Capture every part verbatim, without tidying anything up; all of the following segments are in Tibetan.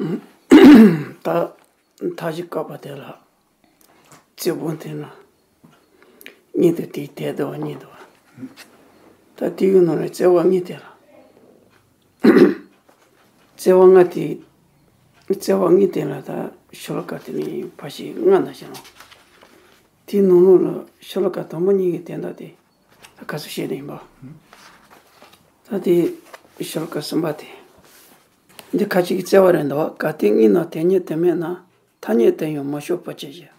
ད་མཐའ་བཞི་བཀག་པ་དེ་ལ་བརྩེ་བ་འཐེན་ན་གཉིས་འདུག་དེའི་དེ་འདུག་བ་གཉིས་འདུག་བ། ད་དེའི་ནང་ནས་བརྩེ་བ་གཉིས་དེ་ལ། བརྩེ་བ་ལྔ་དེ། བརྩེ་བ་གཉིས་དེ་ལ་ད་ཤོ་ལོ་ཀ་དེ་ནི་ཕར་ཕྱིན་ལྔ་ན་བཞག་རོགས། དེའི་ནང་ལོགས་ལ་ཤོ་ལོ་ཀ་དང་པོ་གཉིས་ཀྱི་དོན་དག་དེ་ད་ག་ཚོད་བཤད་ནི་ཡིན་པ། ད་དེ་ཤོ་ལོ་ཀ་གསུམ་པ་དེ། འདི་ཁ་ཅིག་གི་བརྩེ་བ་རེད་འདུག་གལ་ཏེ་དངོས་ན་དེ་ཉིད་དུ་མེད་ན། ཐ་སྙད་དུ་ཡང་མི་ཤོག་པོ་ཅི་ཞིག་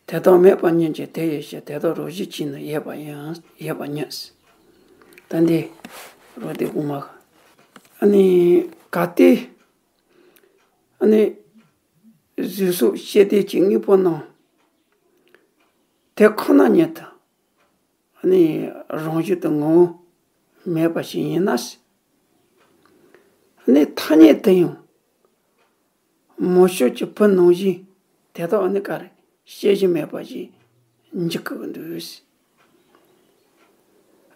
དེ་དག་མེད་པ་ཉིད་ཀྱང་དེ་ཡི་ཕྱིར། དེ་དག་རང་བཞིན་གྱིས་ནི་ཡོད་པ་ཡིན་ཡོད་པ་ཉིད། ད་འདི་རོ་དེ་དགོངས་མ། ཨ་ནི་གལ་ཏེ། ཨ་ནི་གཟུགས་སོགས་ཤེས་ལྡན་གྱི་དངོས་པོ་རྣམས་དེ་ཁོ་ན་ཉིད་དུ། ཨ་ནི་རང་བཞིན་དུ་ངོ་བོ་མེད་པ་ཞིག་ཡིན་ན། ཨ་ནི་ཐ་སྙད་དུ་ཡང་མི་ཤོག་གི་བུ་ནང་བཞིན་དེ་དག་ཨ་ནི་ག་རེ་ཤེས་བཞིན་མེད་པ་ཞིག་འཇིག་གི་འདུག་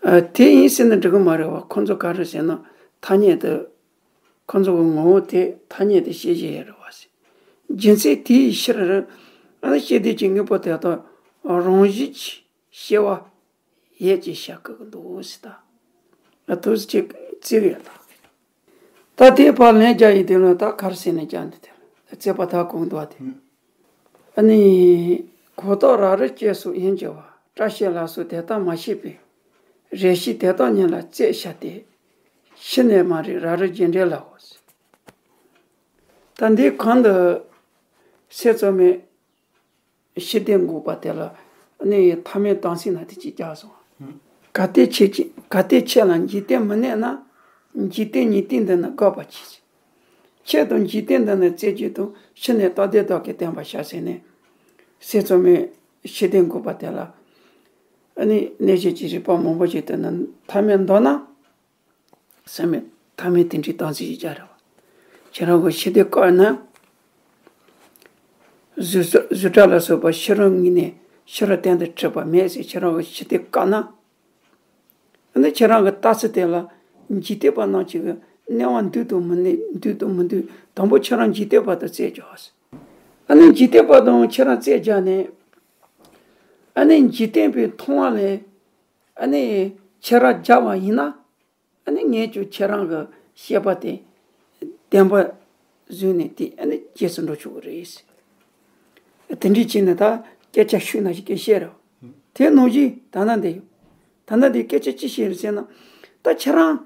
ཨ། དེ་ཡིན་ཟེར་ན་འགྲིག་གི་མ་རེད་བ། ཁོ་ཚོ་ག་རེ་ཟེར་ན་ཐ་སྙད་དུ། ཁོ་ཚོ་གི་ངོ་བོ་དེ་ཐ་སྙད་དུ་ཤེས་བཞིན་ཡོད་རེད་བ་ཟེར། རྒྱུ་མཚན་དེའི་ཕྱིར། ཨ་ནི་ཤེས་ལྡན་གྱི་དངོས་པོ་དེ་དག་རང་བཞིན་གྱིས་ཤེས་པ་ཡོད་ཅེས་བྱ་དགོས་ཀྱི་འདུག་ཟེར། ད་ཨ་ཐུགས་རྗེ་ཆེ་ཟེར་གི་ཡོད་ད། ད་དེའི་བར་ལན་རྒྱག་ཡི་དེ་ལ་ད་ག་རེ་ཟེར་ནས་རྒྱག་འདི་དེ་ལ་རྩོད་པ་ད་གོང་དུ་བ་དེ། ཨ་ནི། གོ་རྟོགས་རབ་རིབ་སྐྱེས་སོགས་ཡིན་གྱི་བ། སྐྲ་ཤད་ལ་སོགས་དེ་དག་མ་ཤེས་པས། རེ་ཞིག་དེ་དག་ཉིད་ལ་རྩོད་བྱ་སྟེ། ཕྱི་ནས་མ་རིག་རབ་རིབ་རྒྱུ་འབྲས་ལའོ། ད་འདི་གོང་དུ་སེམས་ཙམ་པའི་ཤེས་ལྡན་འགོག་པ་དེ་ལ་ནི་ཐ་མའི་དམ་ཚིག་ན་དེ་གཅིག་རྒྱག་སོང་། གལ་ཏེ་ཁྱེད་ཀྱིས་གལ་ཏེ་ཁྱེད་ལ་འཇིག་རྟེན་མི་གནས་ན། འཇིག་རྟེན་ཉིད་དེ་འདི་ནི་དགག་པར་གྱིས། ཁྱེད་དང་འཇིག་རྟེན་འདི་ནི་རྩོད་རྒྱུ་དང་། ཕྱི་ནས་རྟག་སྟེ་བདག་གིས་བསྟན་པར་བྱ་ཟེར་ནས། སེམས་ཙམ་པའི་ཤེས་ལྡན་འགོག་པ་དེ་ལ་ནི་གནས་བྱེད་ཀྱི་རིགས་པ་མང་པོ་ཞིག་དེ་ནི་ཐ་མའི་མདོར་ན། སེམས་མེད་ཐ་མའི་དེ་འདྲའི་དམ་ཚིག་ཅིག་བྱ་རེད་བ། ཁྱེད་རང་གི་ཤེས་ལྡན་བཀག་ན། གཟུགས་གཟུགས་སྒྲ་ལ་སོགས་པ་ཕྱི་རོལ་ངོས་ནས་ཕྱི་རོལ་གཏན་དུ་གྲུབ་པ་མེད་ཟེར་ཁྱེད་རང་གི་ཤེས་ལྡན་བཀག་ན། ཨ་ནི་ཁྱེད་རང་གི་ལྟ་ཚུལ་དེ་ལ་འཇིག་རྟེན་པ་རྣམས་ཀྱི་གནས་པ་འདུག་དང་མི་འདུག་འདུག་དང་མི་འདུག་དང་པོ་ཁྱེད་རང་འཇིག་རྟེན་པ་དང་རྩོད་རྒྱག་ཨ་ནི་འཇིག་རྟེན་པ་དང་ཁྱེད་རང་རྩོད་རྒྱག་ནས། ཨ་ནི་འཇིག་རྟེན་པའི་མཐོང་བ་ལས། ཨ་ནི་ཁྱེད་རང་རྒྱག་པ་ཡིན་ན། ཨ་ནི་ངས་ཀྱང་ཁྱེད་རང་གི་བཤད་པ་དེ་བདེན་པ་བཟོས་ནས་དེ་ཨ་ནི་རྗེས་སུ་འགྲོ་ཆོག་གི་རེད། དེ་འདྲའི་བྱས་ནས་ད་སྐད་ཆ་ཤོད་ན་ཞིག་སྐད་བཤད་རོགས། དེ་ནང་བཞིན་ད་ལྟ་འདི་ཡོད། ད་ལྟ་འདི་སྐད་ཆ་ཅི་བཤད་རེད་ཟེར་ན། ད་ཁྱེད་རང་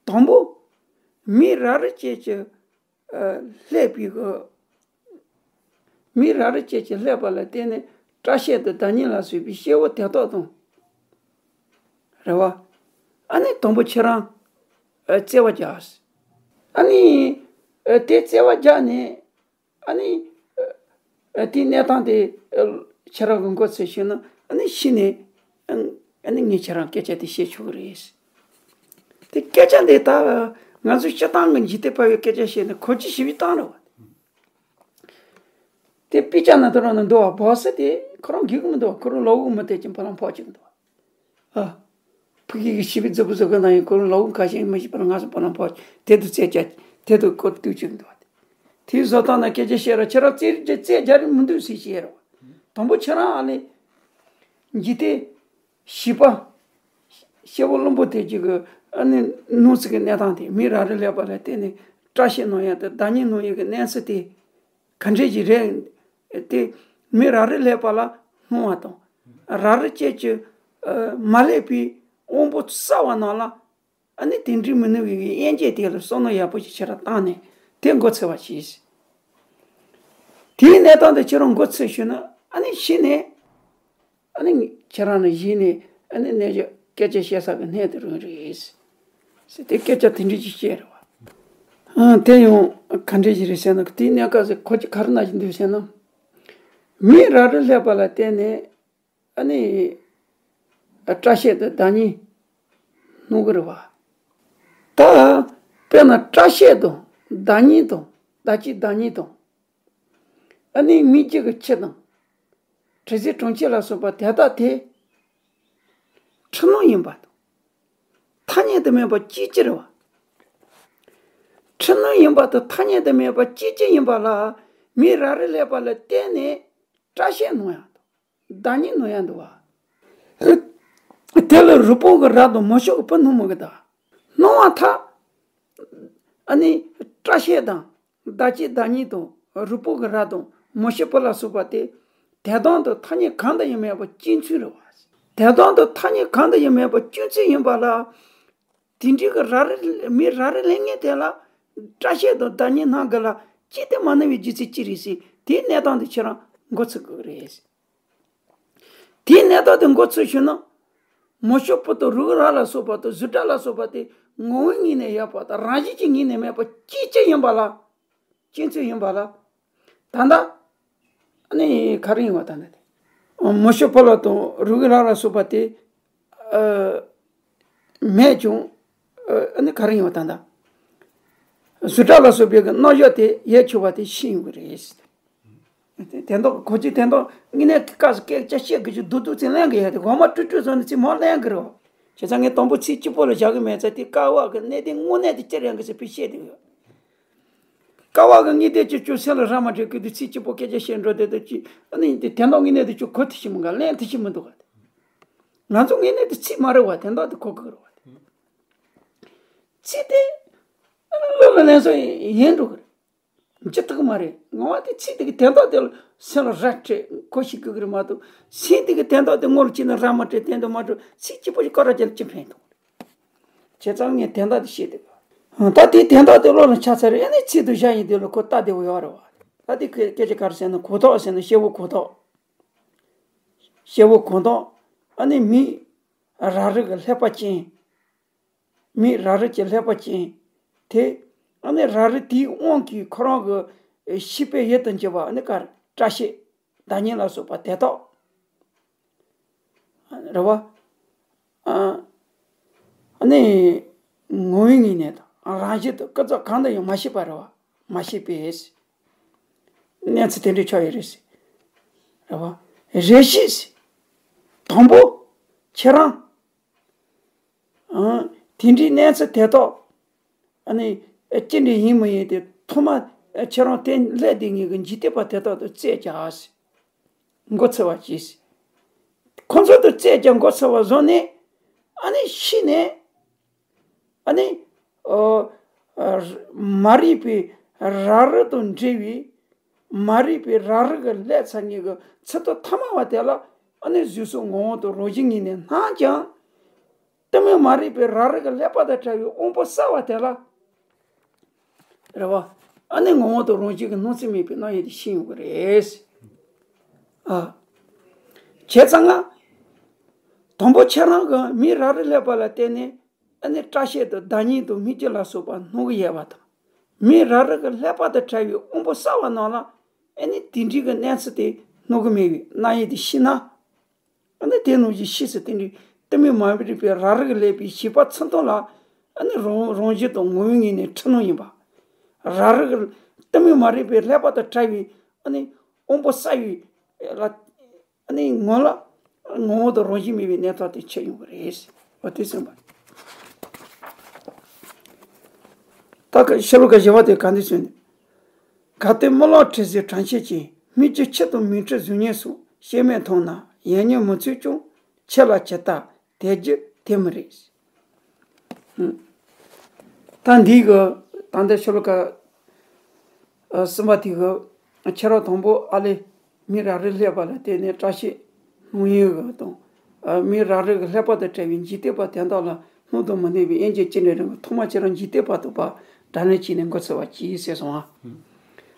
དང་པོ་མི་རབ་རིབ་ཅན་གྱི་ཨ་ཀླད་པའི་གི་མི་རབ་རིབ་ཅན་གྱི་ཀླད་པ་ལ་བརྟེན་ནས་སྐྲ་ཤད་དང་ཟླ་སྙིང་ལ་སོགས་པའི་སྐྱེ་བོ་དེ་དག་དང་། རེད་བ། ཨ་ནི་དང་པོ་ཁྱེད་རང་ཨ་བརྩེ་བ་རྒྱག་ཨ་ནི་ཨ་དེ་བརྩེ་བ་རྒྱག་ནས་ཨ་ནི་ཨ་དེའི་གནས་སྟངས་དེ་ཨ་ཁྱེད་རང་གི་མགོ་ཚོས་ཤེས་ན་ཨ་ནི་ཤི་ནས་ཨ་ནི་ངས་ཁྱེད་རང་སྐད་ཆ་དེ་བཤད་ཆོག་གི་རེད། དེ་སྐད་ཆ་འདི་ད་ང་ཚོ་སྤྱིར་བཏང་གི་འཇིག་རྟེན་པ་བའི་སྐད་ཆ་བཤད་ནས་གོ་རྒྱུ་ཞེ་པོ་བཏང་རེད་བ། དེ་དཔེ་ཆ་ནང་དུ་རང་ནང་འདུག་བ། སྦག་ས་དེ་ཁོ་རང་འགྱིག་གི་མི་འདུག་ཁོ་རང་ལོག་གི་མི་དེ་ཀྱང་བ་ལང་ཕོག་ཅིག་འདུག་ཨ། ཕ་གི་གི་ཞི་བའི་རྫི་བུ་བཟོ་གི་ན་ཡིན་ཁོ་རང་ལོག་གི་ཁ་ཤས་མི་ཤེས་པར་ང་ཚོ་བ་ལང་ཕོག་དེ་དུ་རྩེ་རྒྱ་དེ་དུ་ཀོ་དུ་ཅིག་འདུག་དེ་བཟོ་སྟངས་ན་སྐད་ཆ་བཤད་ར་ཁྱེད་རང་རྩེ་རྒྱ་རྩེ་རྒྱ་རི་མི་འདུག་ཟེར་བཤད་ར། དང་པོ་ཁྱེད་རང་ཨ་ནི་འཇིག་རྟེན་བྱིས་པ། སྐྱེ་བོ་བླུན་པོ་དེ་གཅིག་གི་ཨ་ནི་ནང་ཚིག་གི་གནས་སྟངས་དེ་མི་རབ་རིབ་ཀླད་པ་ལ་བརྟེན་ནས་སྐྲ་ཤད་ནོར་ཡག་དང་ཟླ་སྙིང་ནོར་ཡག་གི་གནས་ཚུལ་དེ་ག་འདྲས་ཀྱི་རེད། དེ་མི་རབ་རིབ་ཀླད་པ་ལ་སྣང་བ་དང་། རབ་རིབ་ཅན་གྱི་ཨ་མ་ཀླད་པའི་དབང་པོ་གསར་བ་རྣམས་ལ་ཨ་ནི་དེ་འདྲའི་མི་ནུས་པའི་དབྱེ་འབྱེད་དེ་ལ་བསམ་བློ་ཡག་པོ་ཞིག་ཁྱེད་རང་བཏང་ནས་དེ་མགོ་ཚོས་པ་བྱས། དེའི་གནས་སྟངས་དེ་ཁྱེད་རང་མགོ་ཚོས་ཞུས་ན་ཨ་ནི་གཞི་ནས་ཨ་ནི་ཁྱེད་རང་ནི་གཞི་ནས་ཨ་ནི་གནས་སྐད་ཆ་བཤད་ས་གི་གནས་དེ་རང་རེད། ཟེར་དེ་སྐད་ཆ་དེ་འདྲ་ཅིག་བཤད་རེད་བ། ཨ་དེ་ཡང་ག་འདྲ་ཞིག་རེད་ཟེར་ན་དེའི་གནས་སྐབས་སུ་ཁོ་ཅིག་ག་རེ་ན་ཞིག་འདུག་ཟེར་ན། མི་རབ་རིབ་ཀླད་པ་ལ་བརྟེན་ནས་ཨ་ནི་སྐྲ་ཤད་དང་ཟླ་སྙིང་སྣང་གི་རེད་བ། ད་དཔེར་ན་སྐྲ་ཤད་དང་ཟླ་སྙིང་དང་ཟླ་གཅིག་ཟླ་གཉིས་དང་། ཨ་ནི་མི་རྒྱུད་ཀྱི་ཁྱི་དང་། དྲི་ཟའི་གྲོང་ཁྱེར་ལ་སོགས་པ་དེ་དག་དེ། འཁྲུལ་སྣང་ཡིན་པ་དང་། ཐ་སྙད་དུ་མེད་པ་ཅིའི་ཕྱིར་བ། འཁྲུལ་སྣང་ཡིན་པ་དང་ཐ་སྙད་དུ་མེད་པ་སྐྱེ་མཆེད་ཡིན་པ་ལ། མིའི་ར་རི་ཀླད་པ་ལ་བརྟེན་ནས་སྐྲ་ཤད་སྣང་ཡང་འདུག་བདག་ཉིད་སྣང་ཡང་འདུག་བ། དེ་ལ་རུས་པོ་གི་ར་དང་མིག་ཤེལ་གྱི་བུ་སྣང་མི་གི་ད། སྣང་བ་མཐའ། ཨ་ནི་སྐྲ་ཤད་དང་། བདག་གཅིག་བདག་ཉིད་དང་། རུས་པོ་གི་ར་དང་། མིག་ཤེལ་བུ་ལ་སོགས་པ་སྟེ། དེ་དང་དུ་ཐ་སྙད་གང་དུ་ཡང་མེད་པ་གཅིག་མཚུངས་རེད་བ། དེ་དང་དུ་ཐ་སྙད་གང་དུ་ཡང་མེད་པ་གཅིག་མཚུངས་ཡིན་པ་ལ། དེ་འདྲའི་གི་ར་རི་མི་ར་རི་ཀླད་ངན་དེ་ལ་སྐྲ་ཤད་དང་བདག་ཉིད་སྣང་གི་ལ་ཅི་སྟེ་མ་སྣང་བའི་རྒྱུ་མཚན་ཅི་རེད་ཟེར། དེའི་གནས་སྟངས་དེ་ཁྱེད་རང་མགོ་ཚོས་དགོས་ཀྱི་རེད། དེའི་གནས་སྟངས་དེ་མགོ་ཚོས་ཞུས་ན། མིག་ཤེལ་བུ་དང་རུས་ར་ལ་སོགས་པ་དང་གཟུགས་སྒྲ་ལ་སོགས་པ་དེ་ངོ་བོའི་ངོས་ནས་ཡོད་པ་དང་རང་བཞིན་གྱི་ངོས་ནས་མེད་པ་གཅིག་གཅིག་ཡིན་པ་ལ། གཅིག་མཚུངས་ཡིན་པ་ལ། ད་ལྟ། ཨ་ནི་ག་རེ་ཡིན་བ་ད་ལྟ་དེ། མིག་ཤེལ་བུ་ལ་དང་རུས་ར་ལ་སོགས་པ་དེ། ཨ། མེད་ཀྱང་། ཨ་ནི་ག་རེ་ཡིན་བ་ད་ལྟ། གཟུགས་སྒྲ་ལ་སོགས་པའི་གི་རྣམ་གཞག་དེ་ཡལ་ཆོག་པ་དེ་ཤེས་ཡོང་གི་རེད། དེ་དོན་དག་གོ་ཅི་དོན་དག་དངོས་གནས་ཀྱི་སྐབས་སུ་སྐད་ཆ་བཤད་དགོས་ཀྱི་འདུག་འདུག་ཚེ་ལན་གི་ཡ་དེ་གོ་མ་སྤྲོ་སྤྲོ་བཟོ་ནས་ཚེ་མོ་ལན་གི་རེད་བ། བྱས་ཙང་ངས་དང་པོ་ཚིག་གཅིག་པོ་ལ་བཞག་གི་མེད་ཙང་དེ་ཀ་བ་གི་གནད་དོན་དངོས་གནས་དེ་ཅི་རེད་གི་ཟེར་ཕི་བཤད་དེ་ཡོད། ཀ་བ་གི་ངས་དེ་ཅི་ཅུ་སེམས་ལ་ར་མ་སྤྲད་ཀི་དུ་ཚིག་གཅིག་པོ་སྐད་ཆ་བཤད་འགྲོ་དེ་དུ་ཅི་ཨ་ནི་དེ་དོན་དག་དངོས་གནས་དེ་ཅུ་གོ་ཐི་ཤི་མི་འགའ་ལན་ཐི་ཤི་མི་འདུག་ག་དེ། ང་ཚོ་དངོས་གནས་དེ་ཚིག་མ་རེད་བ་དོན་དག་དེ་གོ་གི་རེད་བ་དེ། ཚིག་དེ་བློ་ལ་ལེན་སོ་ཡིན་འགྲོ་གི་རེད། ཇི་ཐུག་མ་རེད། ངོ་བ་དེ་ཚིག་དེ་གི་དོན་དག་དེ་ལ་སེམས་ལ་ར་སྤྲད་གོ་ཤི་གི་གི་རེད་མ་གཏོགས་སེམས་དེ་གི་དོན་དག་དེ་ངོ་ལ་ཅི་ན་ར་མ་སྤྲད་དོན་དུ་མ་འགྲོ་ཚིག་གཅིག་པོ་ཞིག་སྐོར་ར་ཅན་ཅི་ཕན་ཐོགས་རེད། བྱས་ཙང་ངས་དོན་དག་དེ་ཤེས་དེ། ད་དེའི་དོན་དག་དེ་བློ་ལ་འཆར་ཚར་རེད། ཨ་ནི་ཚིག་དུ་བཞག་ཡིན་དེ་ལ་གོ་ལྟ་བདེ་བོ་ཡོད་རེད་བ། ད་དེ་སྐད་ཆ་ག་རེ་ཟེར་ན་གོ་ཐོག་ཟེར་ན་ཤེལ་བུ་གོ་ཐོག་ཤེལ་བུ་གོ་ཐོག་ཨ་ནི་མིག་ར་རི་གི་ཀླད་པ་ཅན། མིག་ར་རི་གི་ཀླད་པ་ཅན། དེ་ཨ་ནི་ར་རི་དེའི་དབང་གིས་ཁོ་རང་གི་ཤེས་པའི་ཡུལ་དུ་འགྱུར་བ་ཨ་ནི་ག་རེ་སྐྲ་ཤད་བདག་ཉིད་ལ་སོགས་པ་དེ་དག་རེད་བ། ཨ་ནི་ངོ་བོའི་ངོས་ནས་དང་རང་བཞིན་དུ་ཀུན་རྫོབ་གང་དུ་ཡང་མ་ཤེས་པ་རེད་བ། མ་ཤེས་པས། གནས་ཚུལ་དེ་འདྲའི་ཆགས་ཡོད་རེད་ཟེར། རེད་བ། རེ་ཞིག་ཟེར། དང་པོ། ཁྱེད་རང་། ཨང་། དེ་འདྲའི་གནས་ཚུལ་དེ་དག་ཨ་ནི། ཅི་འདྲ་ཡིན་མི་ཡིན་དེ་ཐོག་མ་ཁྱེད་རང་དེ་སླེབས་དེ་ངེད་ཀྱི་འཇིག་རྟེན་པ་དེ་དག་ཏུ་རྩད་རྒྱག་ཟེར། མགོ་ཚོས་པ་གྱིས། ཁོ་ཚོ་དུ་རྩད་རྒྱག་མགོ་ཚོས་པ་བཟོ་ནས། ཨ་ནི་ཤི་ནས། ཨ་ནི། ཨོ། མ་རིག་པའི་ར་རི་དང་འབྲེལ་བའི། མ་རིག་པའི་ར་རི་གི་ཀླད་ཚ་ངེད་ཀྱི་ཚིག་ཏུ་ཐ་མ་བ་དེ་ལ། ཨ་ནི་གཟུགས་སོགས་ངོ་བོ་དང་རང་བཞིན་ངེས་ནས་སྣང་ཀྱང་། གཏི་མུག་མ་རིག་པའི་ར་རི་གི་ཀླད་པ་དང་བྲལ་བའི་དབང་པོ་གསལ་བ་དེ་ལ། རེད་བ། ཨ་ནི་ངོ་བོ་དང་རང་བཞིན་གྱི་སྣང་ཚུལ་མེད་པའི་སྣང་ཡུལ་དེ་ཤེས་ཡོང་གི་རེད། ཨ། བྱས་ཙང་ང་། དང་པོ་ཁྱེད་རང་གི་མིག་ར་རི་ཀླད་པ་ལ་བརྟེན་ནས་ཨ་ནི་སྐྲ་ཤད་དང་བདག་ཉིད་དང་མིག་ལྕེ་ལ་སོགས་པ་སྣང་གི་ཡོད་པ་དང་། མིག་ར་རི་གི་ཀླད་པ་དང་བྲལ་བའི་དབང་པོ་གསལ་བ་རྣམས་ལ་ཨ་ནི་དེ་འདྲའི་གི་གནས་ཚུལ་དེ་སྣང་གི་མེད་པའི་སྣང་ཡུལ་དེ་ཤེས་ན། ཨ་ནི་དེ་ནང་བཞིན་ཤེས་སུ་དེ་འདྲའི་གཏི་མུག་མ་རིག་པའི་ར་རི་གི་ཀླད་པའི་ཤེས་པ་ཚུལ་མཐོང་ལ། ཨ་ནི་རང་རང་བཞིན་དང་ངོ་བོའི་ངོས་ནས་འཁྲུལ་སྣང་ཡིན་པ། ར་རི་གི་གཏི་མུག་མ་རིག་པའི་ཀླད་པ་དང་བྲལ་བའི་ཨ་ནི་དབང་པོ་གསལ་བའི་ལ། ཨ་ནི་ངོ་ལ་ངོ་བོ་དང་རང་བཞིན་མེད་པའི་གནས་སྟངས་དེ་ཆགས་ཡོང་གི་རེད། འོ་དེ་གསུངས་པ། ད་ཀ་ཤོ་ལོ་ཀ་བཞི་པ་དེ་ག་འདི་གསུངས་ནས། གལ་ཏེ་རྨི་ལམ་དྲི་ཟའི་གྲངས་ཤེས་ཀྱིས། སྨིག་རྒྱུ་ཆུ་དང་མིག་འཕྲུལ་གཟུགས་བརྙན་སོགས། ཤེས་མེད་མཐོང་ན་ཡིད་མྱོང་མི་ཚུགས་ཀྱང་། ཆུ་ལ་ཇི་ལྟར་དད་རྒྱུ་དེ་མི་རིགས། ད་འདི་གི་ད་ལྟ་ཤོ་ལོ་ཀ་གསུམ་པ་དེ་གི་ཁྱེད་རང་དང་པོ་ཨ་ལེ་མིག་ར་རི་ཀླད་པ་ལ་བརྟེན་ནས་སྐྲ་ཤད་སྣང་ཡུལ་གི་དང་། མིག་ར་རི་གི་ཀླད་པ་དང་བྲལ་བའི་འཇིག་རྟེན་པ་དེ་དག་ལ་སྣང་དུ་མི་གནས་པའི་དབྱིན་ཇི་ཅི་འདྲ་རིང་གི་ཐོག་མ་ཁྱེད་རང་འཇིག་རྟེན་པ་དང་བ་སྒྲ་ལན་གྱིས་ནས་མགོ་ཚོས་པ་གྱིས་ཟེར་སོང་ཨ།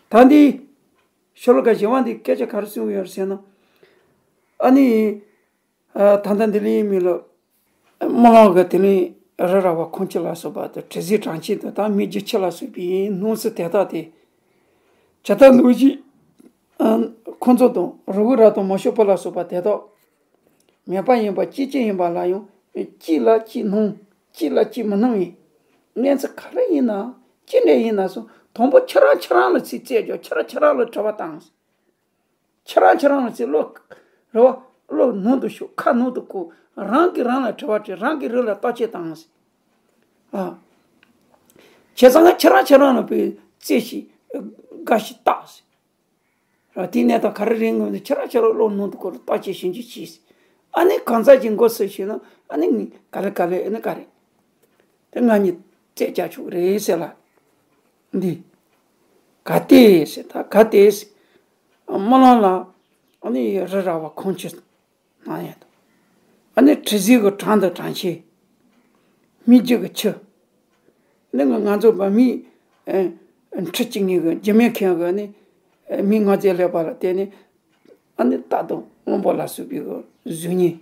ད་འདི་ཤོ་ལོ་ཀ་བཞི་པ་འདི་སྐད་ཆ་ག་རེ་གསུངས་ཡོད་ཟེར་ན། ཨ་ནི། ཨ། ད་ལྟ་འདི་ལ་ཡིན་མིན་ལ། རྨི་ལམ་གྱི་དེ་ལས་རི་ར་བ་ཁོང་ཁྱི་ལ་སོགས་པ་དང་དྲི་ཟའི་གྲངས་ཅན་དང་ད་སྨིག་རྒྱུ་ཆུ་ལ་སོགས་པའི་སྣང་སྲིད་དེ་དག་དེ། ཇི་ལྟར་འདུག་ཅེས། ཨ། ཁོ་ཚོ་དང་རུས་ར་དང་མིག་ཤེལ་བུ་ལ་སོགས་པ་དེ་དག་མེད་པ་ཡིན་པ་སྐྱེ་མཆེད་ཡིན་པ་ལ་ཡང་གཅིག་ལ་གཅིག་སྣང་གཅིག་ལ་གཅིག་མི་སྣང་བའི་གནས་ཚུལ་ག་རེ་ཡིན་ན་ཅི་འདྲ་ཡིན་ན་སོང་དང་པོ་ཁྱེད་རང་ཁྱེད་རང་ལ་ཚིག་རྩད་རྒྱག་ཁྱེད་རང་ཁྱེད་རང་ལ་དྲི་བ་བཏང་། ཁྱེད་རང་ཁྱེད་རང་ལ་ཚེ་བློ། རེ་བ། བློ་ནང་དུ་ཞུགས་ཁ་ནང་དུ་བཀུག་རང་གིས་རང་ལ་དྲི་བ་དྲིས་རང་གིས་རང་ལ་བརྟག་དཔྱད་བཏང་། ཨ། བྱས་ཙང་ང་ཁྱེད་རང་ཁྱེད་རང་ལ་པའི་རྩེ་ཞིག་དགའ་ཞིག་བཏགས་ཟེར། ར་དེའི་གནས་སྟངས་ག་རེ་རེད་ངོས་ནས་ཁྱེད་རང་ཁྱེད་རང་བློ་ནང་དུ་འཁོར་བརྟག་དཔྱད་ཞིབ་འཇུག་གྱིས། ཨ་ནི་གང་ཟག་གི་མགོ་ཚོས་ཤེས་ན་ཨ་ནི་ངས་ག་ལེ་ག་ལེ་ཨ་ནི་ག་རེ། དེ་ང་གཉིས་རྩད་རྒྱག་ཆོག་རེད་ཟེར་ལ། འདི། ག་དེ་ཟེར་ད་ག་དེ་ཟེར། སྨོན་ལམ་ལ་ཨ་ནི་རི་ར་བ་ཁོང་ཆུ་སྣང་ཡ་དང་། ཨ་ནི་དྲི་ཟའི་གི་གྲངས་དང་གྲངས་ཆེ། སྨིག་རྒྱུ་གི་ཆུ། ནི་ང་ང་ཚོ་བ་མི་ཁྲི་གཅིག་གཉིས་གི་རྒྱུ་མེད་མཁན་གི་ནི་མི་ང་ཚོའི་ཀླད་པ་ལ་བརྟེན་ནས་ཨ་ནི་རྟ་དང་སྔོན་པོ་ལ་སོགས་པའི་གི་གཟུགས་བརྙན།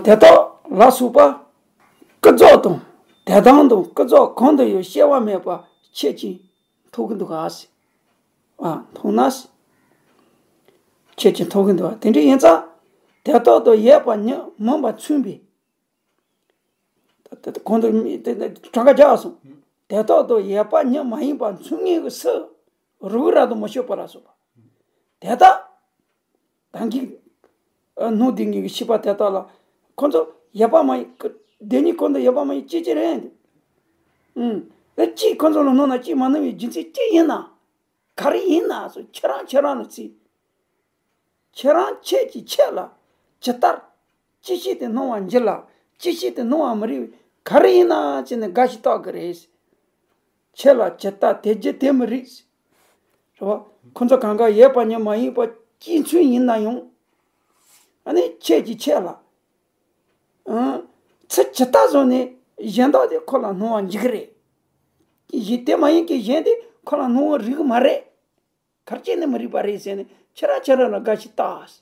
དེ་དག་ལ་སོགས་པ་ཀུན་རྫོབ་དང་དེ་དང་དང་ཀུན་རྫོབ་གང་དུ་ཡོད་སྐྱེ་བ་མེད་པ་ཁྱེད་ཀྱིས་མཐོང་གི་འདུག་ག་ཟེར། ཨ་མཐོང་ན་ཟེར། ཁྱེད་ཀྱིས་མཐོང་གི་འདུག་ག་དེ་འདྲ་ཡིན་ཙང་དེ་དག་ཏུ་ཡོད་པ་ཉིད་མིན་པ་མཚུངས་པའི། ད་ལྟ་གོང་དུ་མི་དེ་དེ་གྲངས་ཀ་རྒྱག་སོང་། དེ་དག་ཏུ་ཡོད་པ་ཉིད་མ་ཡིན་པ་མཚུངས་ངེས་ཀྱི་སུ། རུ་ར་དང་མུ་ཤོ་པ་ལ་སོགས་པ། དེ་དག་ད་གིན་སྣང་བདེན་གཉིས་ཀྱི་ཤེས་པ་དེ་དག་ལ་ཁོ་ཚོ་ཡོད་པ་མ་ཡིན་བདེན་གཉིས་གོང་དུ་ཡོད་པ་མ་ཡིན་ཅི་ཅི་རེད། ཨུམ། དེ་གཅིག་ཁོ་ཚོ་ལ་སྣང་ན་གཅིག་མ་སྣང་བའི་རྒྱུ་མཚན་ཅི་ཡིན་ན། ག་རེ་ཡིན་ན་སོ་ཁྱེད་རང་ཁྱེད་རང་ལ་ཚིག་ཁྱེད་རང་ཁྱེད་ཀྱིས་ཁྱེད་ལ་ཇི་ལྟར་ཅི་ཞིག་དེ་སྣང་བ་འགྱུར་ལ་ཅི་ཞིག་དེ་སྣང་བ་མི་རིགས་ག་རེ་ཡིན་ན་ཅི་ནས་དགའ་ཞིག་བཏགས་ཀྱི་རེད། ཁྱེད་ལ་ཇི་ལྟར་དེ་ཇི་དེ་མི་རིགས། རེད་བ། ཁོ་ཚོ་གང་ག་ཡོད་པ་ཉིད་མ་ཡིན་པ་གཅིག་མཚུངས་ཡིན་ན་ཡང་། ཨ་ནི་ཁྱེད་ཀྱིས་ཁྱེད་ལ་ཨང་ཚུལ་ཇི་ལྟར་བཟུང་ནས་གཞན་དག་དེ་ཁོ་ལ་སྣང་བ་འགྱུར་གྱི་རེད། གཞན་དེ་མ་ཡིན་གྱི་གཞན་དེ་ཁོ་ལ་སྣང་བ་རིག་གི་མ་རེད། གར་སྐྱེས་ནས་མི་རིག་པ་རེད་ཟེར་ནས་ཁྱེད་རང་ཁྱེད་རང་ལ་དགའ་ཞིག་བཏགས།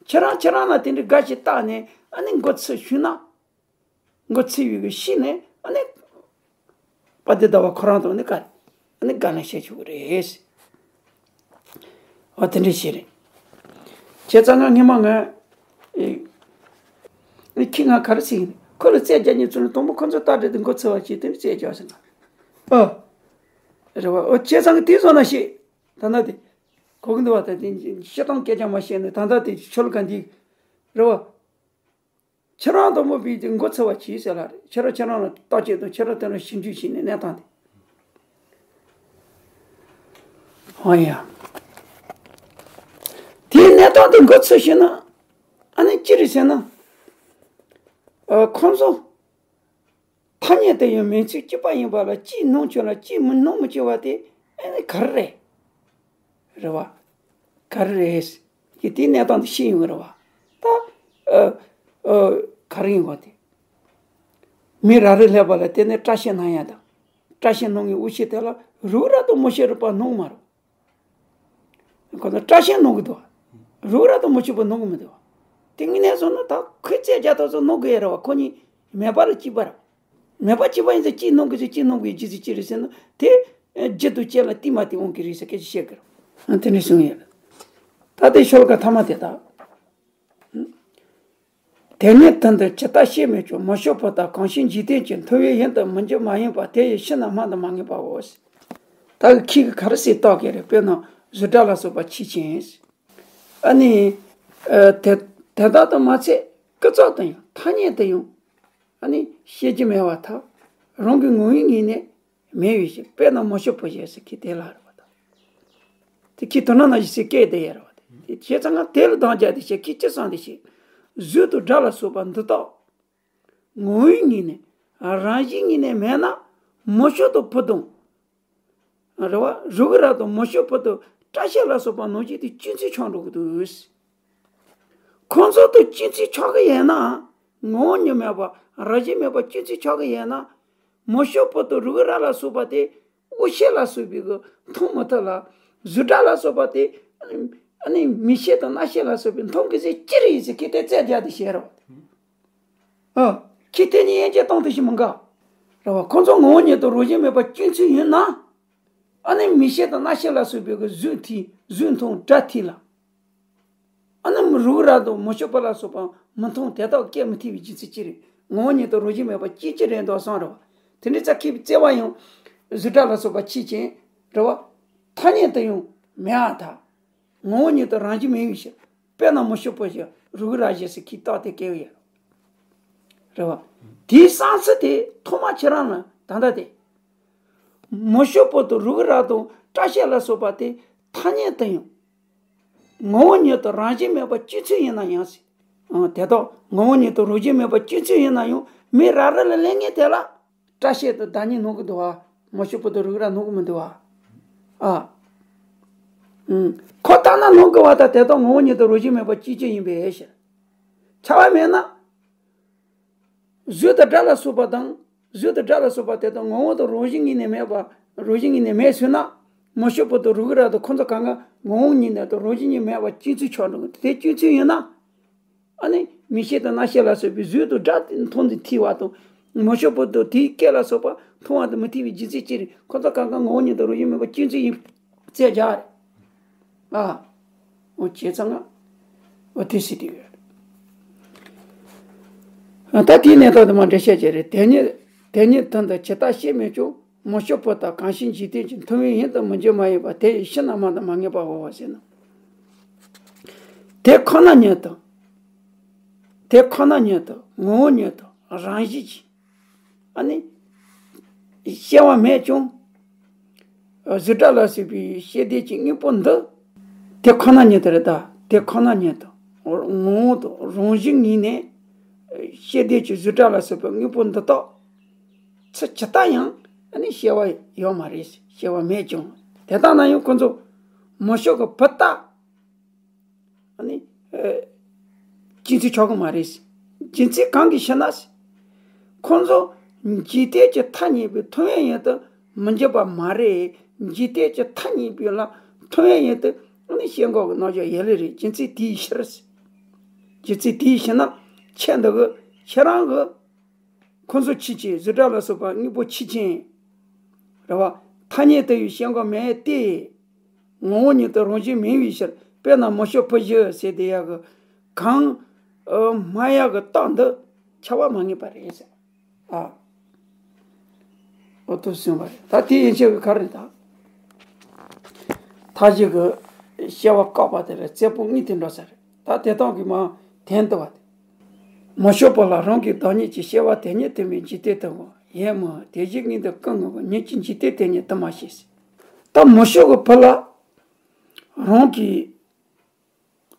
ཁྱེད་རང་ཁྱེད་རང་ལ་དེ་འདྲའི་དགའ་ཞིག་བཏགས་ནས་ཨ་ནི་མགོ་ཚོས་ཞུས་ན། མགོ་ཚོས་ཡོད་གི་ཤི་ནས་ཨ་ནི། དཔལ་ལྡན་ཟླ་བ་ཁོ་རང་དང་ནི་དགའ། ཨ་ནི་དགའ་ལན་བཤད་ཆོག་གི་རེད། ཨ་དེ་འདྲའི་ཞིག་རེད། བྱས་ཙང་ང་སྔས་མ་ང་། ཨེ། ཁྱི་ང་ག་རེ་ཟེར་གི་ཁོ་ལ་རྩད་རྒྱག་མཁན་ཚོ་ནི་དང་པོ་ཁོ་ཚོ་ལྟ་འདྲེ་དེ་མགོ་ཚོས་པ་ཅིག་དེ་ནི་རྩད་རྒྱག་ཟེར་ན། ཨ། རེད་བ། ཨོ་བྱས་ཙང་གི་དེ་བཟོ་ན་ཤེས། ད་ལྟ་དེ། གོ་གི་འདུག་བ། ད་དེ་སྤྱིར་བཏང་སྐད་ཆ་མ་བཤད་ནས་ད་ལྟ་དེ་ཆོལ་ཁ་འདི། རེད་བ། ཁྱེད་རང་དང་པོ་བིས་དེ་མགོ་ཚོས་པ་གྱིས་ཟེར་ལ་རེད། ཁྱེད་རང་ཁྱེད་རང་ལ་བརྟག་དཔྱད་དང་ཁྱེད་རང་དེ་རང་ཞིབ་འཇུག་བྱས་ནས་གནས་སྟངས་དེ། ཨ་ཡ། དེའི་གནས་སྟངས་དེ་མགོ་ཚོས་ཤེས་ན། ཨ་ནི་ཅི་རེད་ཟེར་ན། ཨ་ཁོང་ཚོ། ཐ་སྙད་དུ་ཡང་མིང་ཚིག་གཅིག་པ་ཡིན་པ་ལ་གཅིག་སྣང་བྱུང་ལ་གཅིག་མི་སྣང་མི་བྱེད་པ་དེ་ཨ་ནི་ག་རེ་རེད། རེད་བ། ག་རེ་རེད། ཀྱི་དེའི་གནས་སྟངས་དེ་ཤེས་ཡོང་གི་རེད་བ། ད། ཨ། ཨ། ག་རེ་ཡིན་བ་དེ། མི་ར་རི་སླེབས་པ་ལ་དེ་ནས་སྐྲ་ཤད་སྣང་ཡ་དང་། སྐྲ་ཤད་སྣང་གི་དབུ་ཤེད་དེ་ལ་རུ་ར་དང་མུ་ཤེ་རུ་པ་སྣང་མ་རུ། ཁོ་ཚོ་སྐྲ་ཤད་སྣང་གི་འདུག་རུ་ར་དང་མུ་ཤེ་པ་སྣང་གི་མི་འདུག་དེ་ངས་ནས་སོང་ན་ད་ཁོས་རྩད་རྒྱག་ཐོག་ཚོ་སྣང་གི་ཡ་རེད་བ། ཁོ་གཉིས་མེད་པ་རུ་གཅིག་པ་རེད། མེད་པ་གཅིག་པ་ཡིན་ཙང་གཅིག་སྣང་གི་ཚེ་གཅིག་སྣང་གི་རྒྱུ་ཚེ་གཅིག་རེད་ཟེར་ན་དེ། རྒྱུ་དང་རྐྱེན་ལ་བརྟེན་མ་བརྟེན་འོང་གི་རེད་ཟེར་སྐད་ཆ་བཤད་གི་རེད། དེ་འདྲ་གསུངས་ཡོད། ད་དེ་ཤོ་ལོ་ཀ་ཐ་མ་དེ་དག་དེ་ནས་དོན་དུ་ཇི་ལྟར་ཤེས་མི་ཆོག་མུ་ཤོ་པོ་དག་གང་ཞིག་འཇིག་རྟེན་གྱི་མཐོ་བའི་ཡུལ་དུ་མི་འགྱུར་མ་ཡིན་པ་དེ་ཡི་ཕྱིར་ན་སྨྲ་དུ་མ་ངེས་པའོ། ད་གི་ཁྱི་གི་ག་རེ་ཟེར་བཏགས་ཀྱི་རེད། དཔེར་ན་གཟུགས་སྒྲ་ལ་སོགས་པ་ཆོས་ཅན། ཨ་ནི། ཨ། དེ་དེ་དག་ཏུ་མ་ཚད་ཀུན་རྫོབ་ཏུ་ཡང་ཐ་སྙད་དུ་ཡང་། ཨ་ནི་ཤེས་ཀྱི་མེད་པར་ཐལ། རང་གི་ངོ་བོའི་ངོས་ནས་མེད་པའི་ཕྱིར། དཔེར་ན་མུ་ཤོ་པོ་ཞེས་སུ་ཁྱི་དེ་ལ་རེད་པ་དང་། དེ་ཁྱི་དོ་སྣང་ན་ཞིག་སེ་སྐད་དེ་ཡར་བ་དེ་བྱས་ཙང་ང་དེ་ལ་འདང་རྒྱག་དེ་བྱས་ཁྱི་ཅི་བསམ་དེ་བྱས། གཟུགས་དང་སྒྲ་ལ་སོགས་པ་འདི་དག་ངོ་བོའི་ངོས་ནས་རང་བཞིན་ངོས་ནས་མེད་ན་མུ་ཤོ་དང་བུ་དང་། རེད་བ། རུ་གི་ར་དང་མུ་ཤོ་བུ་དང་སྐྲ་ཤད་ལ་སོགས་པ་ནང་བཞིན་དེ་གཅིག་མཚུངས་ཆགས་འགྲོ་གི་འདུག་ཁོང་ཚོ་དང་གཅིག་མཚུངས་ཆགས་ཀྱི་ཡོད་ན། ངོ་བོ་ཉིད་མེད་པ་རང་བཞིན་མེད་པ་གཅིག་མཚུངས་ཆགས་ཀྱི་ཡོད་ན། མུ་ཤོ་བུ་དང་རུ་གི་ར་ལ་སོགས་པ་དེ་དབུ་ཤེད་ལ་སོགས་པའི་གི་མཐོང་མི་ཐུབ་ལ། གཟུགས་སྒྲ་ལ་སོགས་པ་དེ་ཨ་ནི་མིག་ཤེས་དང་རྣ་ཤེས་ལ་སོགས་པའི་མཐོང་གི་ཟེར་ཅི་རེད་ཟེར་ཁྱི་དེ་རྩད་རྒྱག་དེ་བྱས་རོགས། ཨ། ཁྱི་དེ་ནི་དབྱེ་འབྱེད་གཏོང་ཐུབ་ཤིག་མི་འགའ། རེད་བ། ཁོ་ཚོ་ངོ་བོ་ཉིད་དུ་རང་བཞིན་མེད་པ་གཅིག་མཚུངས་ཡིན་ན། ཨ་ནི་མིག་ཤེས་དང་རྣ་ཤེས་ལ་སོགས་པའི་གི་གཟུགས་ཐིག་གཟུགས་མཐོང་སྒྲ་ཐོས་ལ། ཨ་ནི་རུ་གི་ར་དང་མུ་ཤོ་པོ་ལ་སོགས་པ་མི་མཐོང་དེ་དག་སྐྱེ་མི་ཐུབ་པའི་རྒྱུ་མཚན་ཅི་རེད། ངོ་བོ་ཉིད་དུ་རང་བཞིན་མེད་པ་གཅིག་གཅིག་རེད་འདུག་བསམ་རེད་བ། དེ་འདྲའི་ཙ་ཁྱི་བརྩེ་བ་ཡང་གཟུགས་སྒྲ་ལ་སོགས་པ་ཆོས་ཅན། རེད་བ། ཐ་སྙད་དུ་ཡང་མེད་པར་ཐལ། ངོ་བོ་ཉིད་དུ་རང་བཞིན་མེད་པའི་ཕྱིར། དཔེར་ན་མུ་ཤོ་པོ་ཞེས་རུ་གི་ར་ཞེས་སུ་ཁྱི་བཏགས་ཏེ་སྐྱེ་བོ་ཡོད། རེད་བ། དེའི་གསང་ཚིག་དེ་ཐོག་མ་ཁྱེད་རང་ལ་ད་ལྟ་དེ། མུ་བྱེད་པོ་དང་རུ་གི་ར་དང་སྐྲ་ཤད་ལ་སོགས་པ་དེ་ཐ་སྙད་དུ་ཡང་། ངོ་བོ་ཉིད་དུ་རང་བཞིན་མེད་པ་སྤྱོད་ཚུལ་ཡིན་ན་ཡང་ཟེར། ཨང་། དེ་དག་ངོ་བོ་ཉིད་དུ་རང་བཞིན་མེད་པ་སྤྱོད་ཚུལ་ཡིན་ན་ཡང་མི་རབ་རིབ་ལ་སླེབས་མཁན་དེ་ལ་སྐྲ་ཤད་དང་བདག་ཉིད་སྣང་གི་འདུག་བ། མུ་བྱེད་པོ་དང་རུ་གི་ར་སྣང་གི་མི་འདུག་བ། ཨ། ཨང་། ཁོ་ལྟ་ན་སྣང་གི་བ་དང་དེ་དག་ངོ་བོ་ཉིད་དུ་རང་བཞིན་མེད་པ་སྤྱོད་ཚུལ་ཡིན་པས་ཟེར། ཁྱབ་པ་མེད་ན། གཟུགས་དང་སྒྲ་ལ་སོགས་པ་དང་། གཟུགས་དང་སྒྲ་ལ་སོགས་པ་དེ་དག་ངོ་བོ་དང་རང་བཞིན་ཉིད་ནས་མེད་པ། རང་བཞིན་ཉིད་ནས་མེད་ཟེར་ན། མུ་བྱེད་པོ་དང་རུ་གི་ར་དང་ཁོ་ཚོ་གང་ག་ངོ་བོ་ཉིད་ནས་དང་རང་བཞིན་ཉིད་མེད་པ་སྤྱོད་ཚུལ་ཆགས་འགྲོ་གི། དེ་སྤྱོད་ཚུལ་ཡིན་ན། ཨ་ནི་མིག་ཤེས་དང་རྣ་ཤེས་ལ་སོགས་པའི་གཟུགས་དང་སྒྲ་དེ་མཐོང་དང་ཐོས་པ་དང་། མུ་བྱེད་པོ་དང་དེའི་སྐད་ལ་སོགས་པ་མཐོང་བ་དང་མི་ཐོས་པའི་སྒྱུ་རྩལ་ཅི་རིགས་ཁོ་ཚོ་གང་ག་ངོ་བོ་ཉིད་དང་རང་བཞིན་མེད་པ་སྤྱོད་ཚུལ་ཡིན་ཚད་རྒྱག་རེད། ཨ། འོ་བྱས་ཙང་ང་། འོ་དེ་སྲིད་དེ་ཡོད། ད་དེའི་གནས་སྟངས་དེ་མར་འགྲེལ་བཤད་བྱས་རེད། དེ་ཉིད་དེ་ཉིད་དོན་དུ་ཇི་ལྟར་ཤེས་མེད་ཀྱང་མུ་བྱེད་པོ་དག་གང་ཞིག་འཇིག་རྟེན་གྱི་མཐོང་བའི་དབྱིངས་དུ་མི་འགྱུར་མ་ཡིན་པ་དེ་ཡི་ཕྱི་ནང་མ་དང་མ་ངེས་པའོ་ཟེར་ན། དེ་ཁོ་ན་ཉིད་དུ། དེ་ཁོ་ན་ཉིད་དུ་ངོ་བོ་ཉིད་དུ་རང་བཞིན་གྱིས། ཨ་ནི། སྐྱེ་བ་མེད་ཀྱང་། གཟུགས་སྒྲ་ལ་སོགས་པའི་ཤེས་ལྡན་གྱི་དངོས་པོ་འདི། དེ་ཁོ་ན་ཉིད་དུ་རེད་ད། དེ་ཁོ་ན་ཉིད་དུ། ངོ་བོ་དང་རང་བཞིན་ཉིད་ནས། ཤེས་ལྡན་གྱི་གཟུགས་སྒྲ་ལ་སོགས་པའི་དངོས་པོ་འདི་དག་ཚུར་ཇི་ལྟ་ཡང་ཨ་ནི་སྐྱེ་བ་ཡོད་མ་རེད། སྐྱེ་བ་མེད་ཀྱང་དེ་ལྟ་ན་ཡང་ཁོ་ཚོ་མུ་བྱེད་ཀྱི་བུ་ལྟ། ཨ་ནི། ཨ། སྤྱོད་ཚུལ་ཆགས་ཀྱི་མ་རེད། རྒྱུ་མཚན་གང་གི་ཕྱིར་ན། ཁོང་ཚོ་འཇིག་རྟེན་གྱི་ཐ་སྙད་པའི་མཐོང་བའི་དབྱིངས་དུ་མི་འགྱུར་བ་མ་རེད། འཇིག་རྟེན་གྱི་ཐ་སྙད་པའི་ལ་མཐོང་བའི་དབྱིངས་དུ་ཨ་ནི་སྐྱེ་འགག་གི་རྣམ་གཞག་ཡོད་ལེ་རེད། རྒྱུ་མཚན་དེའི་ཕྱིར། རྒྱུ་མཚན་དེའི་ཕྱིར་ན་ཁྱེད་འདི་གི་ཁྱེད་རང་གི་ཁོ་ཚོ་ཆོས་ཅན། གཟུགས་སྒྲ་ལ་སོགས་པ་དངོས་པོ་ཆོས་ཅན། རེད་བ། ཐ་སྙད་དུ་ཡང་སྐྱེ་འགག་མེད་དེ། ངོ་བོ་ཉིད་དུ་རང་བཞིན་མེད་པའི་ཕྱིར། དཔེར་ན་མུ་བྱེད་བུ་བཞི་ཟེར་དེ་ཡག་གི། གང་། ཨ། སྨྲ་ཡག་གི་རྟགས་འདི་ཁྱབ་པ་མ་ངེས་པ་རེད་ཟེར། ཨ། འོ་དོ་གསུངས་པ་རེད། ད་དེ་ཡན་ཆད་ཀྱི་ག་རེ་ད། མཐའ་བཞི་གི་སྐྱེ་བ་བཀག་པ་དེ་ལ་རྩེ་ཕུད་གཉིས་དེ་འགྲོ་ས་རེད། ད་དེ་དག་གི་མ་དོན་དུ་བ་དེ། མུ་བྱེད་པོ་ལ་རང་གི་བདག་ཉིད་ཀྱི་སྐྱེ་བ་དེ་ཉིད་དུ་མའི་འཇིག་རྟེན་དུ་བ་ཡིན་མོད། དེ་བཞིན་ཉིད་དུ་ཀུན་ངོ་བོ་ཉིད་ཀྱི་འཇིག་རྟེན་དེ་ཉིད་དུ་མ་ཤེས། ད་མུ་བྱེད་ཀྱི་བུ་ལ་རང་གི་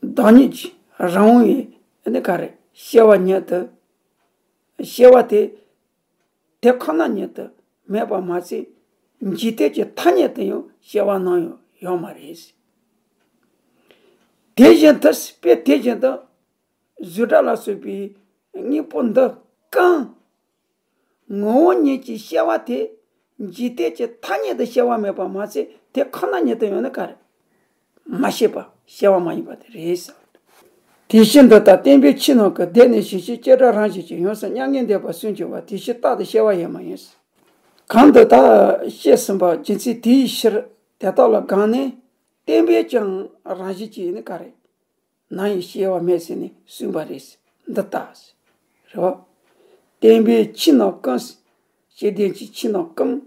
བདག་ཉིད་ཀྱི་རང་བའི་ནི་ག་རེ་སྐྱེ་བ་ཉིད་དུ། སྐྱེ་བ་དེ་དེ་ཁོ་ན་ཉིད་དུ་མེད་པ་མ་ཚད་འཇིག་རྟེན་གྱི་ཐ་སྙད་དུ་ཡང་སྐྱེ་བ་ནམ་ཡང་ཡོད་མ་རེད། དེ་བཞིན་དུ་དཔེ་དེ་བཞིན་དུ་གཟུགས་སྒྲ་ལ་སོགས་པའི་དངོས་པོ་འདི་ཀུན། ངོ་བོ་ཉིད་ཀྱི་སྐྱེ་བ་དེ་འཇིག་རྟེན་གྱི་ཐ་སྙད་དུ་སྐྱེ་བ་མེད་པ་མ་ཚད་དེ་ཁོ་ན་ཉིད་དུ་ཡོད་ན་ག་རེ། མ་ཤེས་པ་སྐྱེ་བ་མ་ཡིན་པ་དེ་རེད་ཟེར། དེ་བཞིན་དུ་ད་བསྟན་པའི་ཆོས་རྣམས་ཀུན། བདེན་ནས་ཞི་ཞིང་བྱེ་བྲག་རང་བཞིན་གྱིས། ཡོངས་སུ་མྱ་ངན་འདས་པ་སུན་འབྱིན་པ། དེ་ཕྱིར་རྟག་ཏུ་སྐྱེ་བ་ཡོད་མ་ཡིན། གང་འདི་དག་བཤད་ཟིན་པ་རྒྱུ་མཚན་དེའི་ཕྱིར་དེ་དག་ལ་དགང་ནས་བསྟན་པས་ཀྱང་རང་བཞིན་གྱིས་ནི་ག་རེ། ནམ་ཡང་སྐྱེ་བ་མེད་ཟེར་ནས་གསུངས་པ་རེད། འདི་ལྟ། རེད་བ། བསྟན་པའི་ཆོས་རྣམས་ཀུན། བཤད་དོན་གྱི་ཆོས་རྣམས་ཀུན།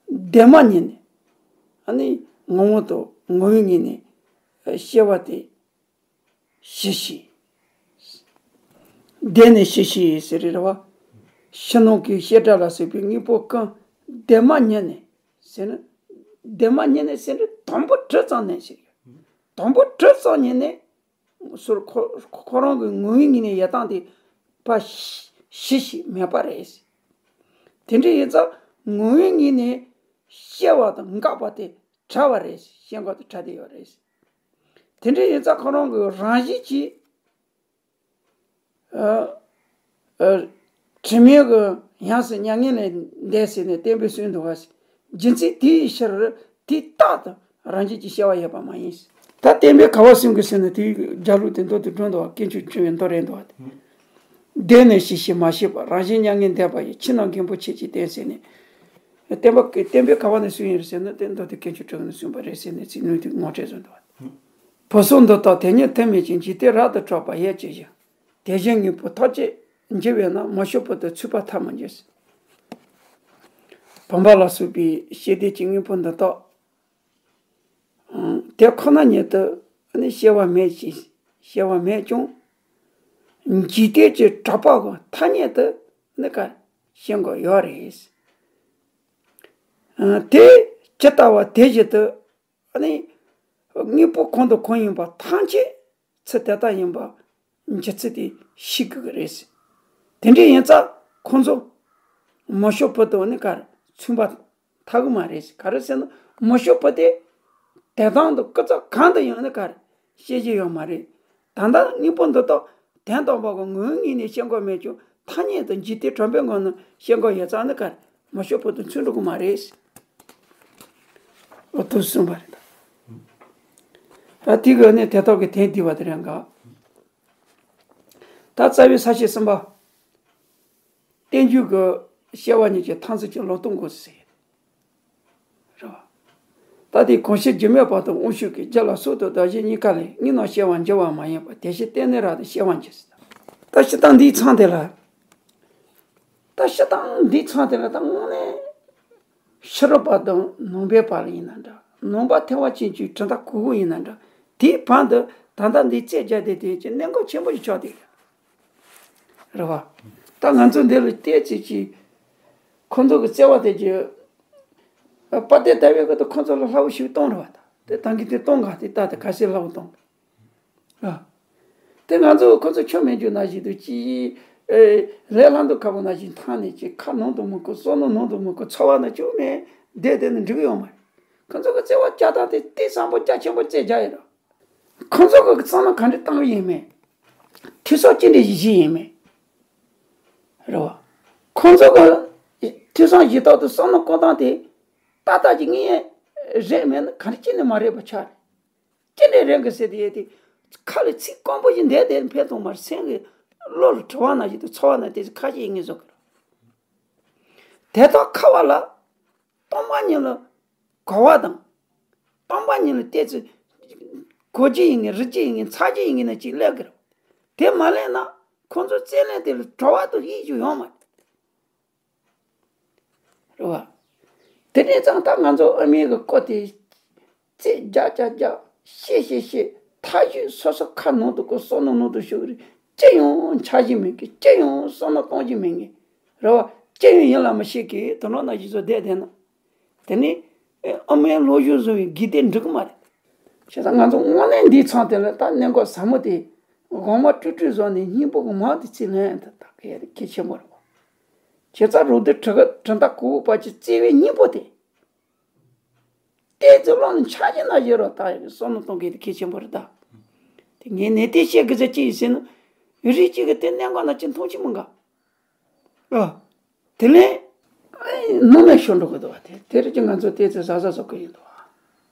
བདེན་མ་ཉིད་ནས། ཨ་ནི་ངོ་བོ་དང་ངོ་བོའི་ངོས་ནས་སྐྱེ་བ་དེ་ཞི་ཞིང་། བདེན་ནས་ཞི་ཞིང་ཟེར་རེད་བ། ཕྱི་ནང་གི་བྱེ་བྲག་ལ་སོགས་པའི་དངོས་པོ་ཀུན་བདེན་མ་ཉིད་ནས་ཟེར་ན། བདེན་མ་ཉིད་ནས་ཟེར་ན་དང་པོ་གྲུབ་ཙམ་ནས་ཟེར། དང་པོ་གྲུབ་ཙམ་ཉིད་ནས། སོར་ཁོ་ཁོ་རང་གི་ངོ་བོའི་ངོས་ནས་ཡལ་སྟངས་དེ་ཕར་ཞི་ཞིང་མེད་པ་རེད། དེ་འདྲ་ཡིན་ཙང་ངོ་བོའི་ངོས་ནས་སྐྱེ་བ་དང་འགག་པ་དེ་བྲལ་བ་རེད། སྐྱེ་འགག་དེ་བྲལ་བསྡད་ཡོད་རེད། དེ་འདྲ་ཡིན་ཙང་ཁོ་རང་གི་རང་བཞིན་གྱིས། ཨ། ཨ། དྲི་མེད་ཀྱི་ཡོངས་སུ་མྱ་ངན་ལས་འདས་ཟེར་ནས་བསྟན་པའི་སྲོལ་འདུག་བ། རྒྱུ་མཚན་དེའི་ཕྱིར་དེ་རྟག་ཏུ་རང་བཞིན་གྱིས་སྐྱེ་བ་ཡོད་པ་མ་ཡིན། ད་བསྟན་པའི་ཁ་བ་གསུམ་གྱི་ཟེར་ན་དེའི་རྒྱབ་ལོགས་དེ་མདོ་དེ་སྒྲུང་འདུག་བ། དཀོན་མཆོག་སྤྲུལ་པའི་མདོ་རེད་འདུག་བ། བདེན་ནས་ཞི་ཞིང་མ་ཤེས་པ། རང་བཞིན་མྱ་ངན་འདས་པ་ཡི། ཕྱི་ནང་མགོན་པོ་ཁྱེད་ཀྱིས་བསྟན་ཟེར་ནས། བསྟན་པ་བསྟན་པའི་ཁ་བ་ནས་གསུངས་ཡོད་ཟེར་ན་དེ་མདོ་དེ་དཀོན་མཆོག་སྤྲུལ་པ་ནས་གསུངས་པ་རེད་ཟེར་ནས་ཚིག་ནུས་དེ་ངོ་སྤྲད་བཟོ་འདུག་བ། བུ་སོགས་འདི་དག་དེ་ཉིད་ཐུག་མེད་ཅིང་། འཇིག་རྟེན་རབ་ཏུ་གྲགས་པ་ཡོད་ཅི་ཞིག། དེ་བཞིན་དངོས་པོ་ཐམས་ཅད་འཇིག་པས་ན། མུ་བྱེད་པོ་དག་ཚུགས་པ་ཐབས་མི་འགྱུར། བུམ་པ་ལ་སོགས་པའི་ཤེས་ལྡན་གྱི་དངོས་པོ་འདི་དག་དེ་ཁོ་ན་ཉིད་དུ་ནི་སྐྱེ་བ་མེད་ཅིང་། སྐྱེ་བ་མེད་ཀྱང་། འཇིག་རྟེན་གྱི་གྲགས་པ་གི་ཐ་སྙད་དུ་ ནི་ག་ཤེས་དགོས་ཡོད་རེད། ཨ། དེ་ཇི་ལྟ་བ་དེ་བཞིན་དུ། ཨ་ནི་དངོས་པོ་གང་དང་གང་ཡིན་པ་ཐམས་ཅད་ཚུལ་དེ་ལྟར་ཡིན་པ་འཇོག་ཚུལ་དེ་ཤེས་དགོས་ཀྱི་རེད། དེ་འདྲ་ཡིན་ཙང་ཁོང་ཚོ་མ་ཤོ་བུ་དང་ནི་ག་རེ་མཚུངས་པ་ཐལ་གྱི་མ་རེད། ག་རེ་ཟེར་ན་མ་ཤོ་བུ་དེ་དེ་དང་དུ་སྐུ་ཚབ་གང་དུ་ཡང་ནི་ག་རེ་བཤད་ཀྱི་ཡོད་མ་རེད། ད་ལྟ་དངོས་པོ་འདི་དག་དོན་དམ་པ་གི་ངོ་བོའི་ངོས་ནས་བཤད་དགོས་མེད་ཀྱང་ཐ་སྙད་དུ་འཇུག་སྟེ་དྲངས་པའི་ངང་ནས་བཤད་དགོས་ཡོད་ཙང་ནི་ག་རེ་མ་ཤོ་བུ་དང་མཚུངས་འགྲོ་གི་མ་རེད། འོ་དུ་གསུངས་པ་རེད། ད་དེ་གི་ནི་དེ་དག་གི་དོན་བསྡུས་པ་དེ་རེད་འགའ། ད་རྩ་བའི་ས་བཅད་གསུམ་པ། བསྟན་བཅོས་ཀྱི་སྐྱེ་བ་གཉིས་ཀྱི་མཐར་འཛིན་གྱི་ལུང་སྟོན་དགོས་ཟེར། རེད་བ། ད་དེ་གང་ཕྱིར་སྒྱུ་མའི་བར་དུ་དབང་ཕྱུག་གིས། རྒྱུ་ལ་སྲོག་དང་བདག་གཞན་གཉིས་ཀ་ལས། དངོས་རྣམས་སྐྱེ་བར་འགྱུར་བ་མ་ཡིན་པར། དེ་ཕྱིར་བརྟེན་ནས་རབ་ཏུ་སྐྱེ་བར་འགྱུར་ཟེར། ད་སྤྱིར་བཏང་འདིའི་མཚམས་དེ་ལ། ད་སྤྱིར་བཏང་འདིའི་མཚམས་དེ་ལ་ད་དངོས་གནས་ཕྱི་རོལ་པ་དང་ནང་པའི་བར་ལ་ཡིན་ན་འདྲ། ནང་པ་ཐེག་པ་ཆེན་པོའི་གྲུབ་མཐའ་གོ་དགོས་ཡིན་ན་འདྲ། དེའི་བར་དུ་ད་ལྟ་འདི་རྩོད་རྒྱག་བསྡད་དེ་ཅིག་གནད་འགག་ཆེན་པོ་ཞིག་ཆགས་བསྡད་ཡོད། རེད་བ། ད་ང་ཚོ་འདི་ལ་བལྟས་ཚེ་ཅིག་ཁོང་ཚོ་གི་བརྩེ་བ་དེ་ཅིག་དཔལ་ལྡན་ཟླ་བའི་སྐུ་དུ་ཁོང་ཚོ་ལ་སླ་བོ་ཞིག་གཏོང་རེད་བ། ད་དེ་ད་གིན་དེ་གཏོང་ག་དེ་ད་དེ་ག་སེ་སླ་བོ་གཏོང་། ཨ། དེ་ང་ཚོ་ཁོ་ཚོ་ཆོ་མེད་རྒྱུ་ན་ཞིག་ཏུ་ཅི། ཨེ། ལས་སླ་མདོ་ཁ་པོ་ན་ཞིག་ཐང་ནས་ཅི་ཁ་ནང་དུ་མི་བསྐུར། བསམ་བློ་ནང་དུ་མི་བསྐུར། ཚོར་བ་ན་ཅུང་མེད་བསྡད་དེ་ནི་འགྲིག་ཡོད་མ་རེད། ཁོ་ཚོ་གི་བརྩེ་བ་བསྐྱར་དང་དེ་དེ་བཟང་པོ་རྒྱ་ཆེན་པོ་རྩོད་རྒྱག་ཡོད་རེད། ཁོ་ཚོ་གི་བསམ་བློ་ག་འདྲ་བཏང་གི་ཡིན་མེད། འཐུས་ཚང་ཅི་འདྲ་ཞིག་བྱེད་ཡིན་མེད། རེད་བ། ཁོ་ཚོ་གི་འཐུས་ཚང་བྱེད་སྟངས་དེ་བསམ་བློ་བསྐོར་སྟངས་དེ་ཏག་ཏག་ཅིག་ངས་རེད་མེད་ན་ག་འདྲ་ཅི་ནས་མ་རེད་པ་ཆགས་རེད། ཅི་འདྲའི་རེད་གི་ཟེར་དེ་ཡས་དེ། ཁ་ལ་ཚིག་སྐམ་པོ་ཞིག་འདས་དེ་ཕན་ཐོགས་མ་རེད། སེམས་ཀྱི་བློ་ལ་དྲི་བ་ན་ཞིག་ཏུ་ཚོར་བ་ན་དེ་ཚོ་ཁ་ཅིག་ངེས་བཟོ་གི་རེད། དེ་དག་ཁ་བ་ལ་སྟོང་པ་ཉིད་ལ་གོ་བ་དང་། སྟོང་པ་ཉིད་ལ་བལྟས་ཚེ་གོ་རྒྱུ་ཡིན་ངེས། རིག་རྒྱུ་ཡིན་ངེས། ཚོར་རྒྱུ་ཡིན་ངེས་ན་ཅིག་སླེབས་གི་རེད། དེ་མ་སླེབས་ན་ཁོང་ཚོ་རྩོད་ལན་དེ་ལ་བྲོ་བ་དང་ཡིད་ཆེས་ཡོང་མ་རེད། རེད་བ། དེ་འདྲ་ཙང་ད་ང་ཚོ་ཨ་མའི་གི་སྐོར་དེ་རྩོད་རྒྱག་རྒྱག་རྒྱག་བཤད་བཤད་བཤད་མཐའ་གཞུག་སོ་སོ་ཁ་ནང་དུ་བསྐུར། བསམ་བློ་ནང་དུ་ཞུགས་རེད། ཅི་ཡང་འཆར་གཞི་མེད་གི། ཅི་ཡང་བསམ་བློ་གཏོང་གཞི་མེད་གི། རེད་བ། ཅི་ཡང་ཡིད་ལ་མི་བྱེད་གི། དོ་སྣང་ན་གཞི་བཟོ་བསྡད་བསྡད་ན། དེ་ནི་ཨ་མའི་ལོ་རྒྱུས་བཟོ་བའི་དགོས་དོན་འགྲིག་གི་མ་རེད། བྱས་ཙང་ང་ཚོ་དངོས་གནས་འདིའི་མཚམས་དེ་ལ་ད་གནད་འགག་ཟབ་མོ་དེ་དབང་མ་སྤྲོས་བྲལ་བཟོ་ནས་སྙིང་པོ་གི་མང་དུ་ཚིག་ལན་དུ་ད་གལ་གལ་ཆེན་པོ་རེད་བ། བྱས་ཙང་རུ་སྡེ་གྲུབ་གྲུབ་མཐའ་གོ་བ་ཅིག་བརྩེ་བའི་སྙིང་པོ་དེ། ཏོག་ཙམ་བླངས་ནས་འཆར་གཞི་ན་བཞག་རོགས། ད་བསམ་བློ་གཏོང་མཁན་དེ་གལ་ཆེན་པོ་རེད་ད། དེ་ངས་ནན་ཏན་བཤད་དགོས་ཚེ་ཅི་ཡིན་ཟེར་ན། རིགས་གཅིག་གི་དེ་གནད་འགག་ན་ཅི་མཐོང་ཆེན་མི་འགའ། ཨ། དེ་ནས་ཨེ་སྣང་མེད་ཤོར་འགྲོ་གི་འདུག་བ། དེ་དེ་རིགས་ཀྱི་ང་ཚོ་ཏོག་ཙམ་གཟབ་གཟབ་བཟོ་གི་ཡིན་འདུག་བ།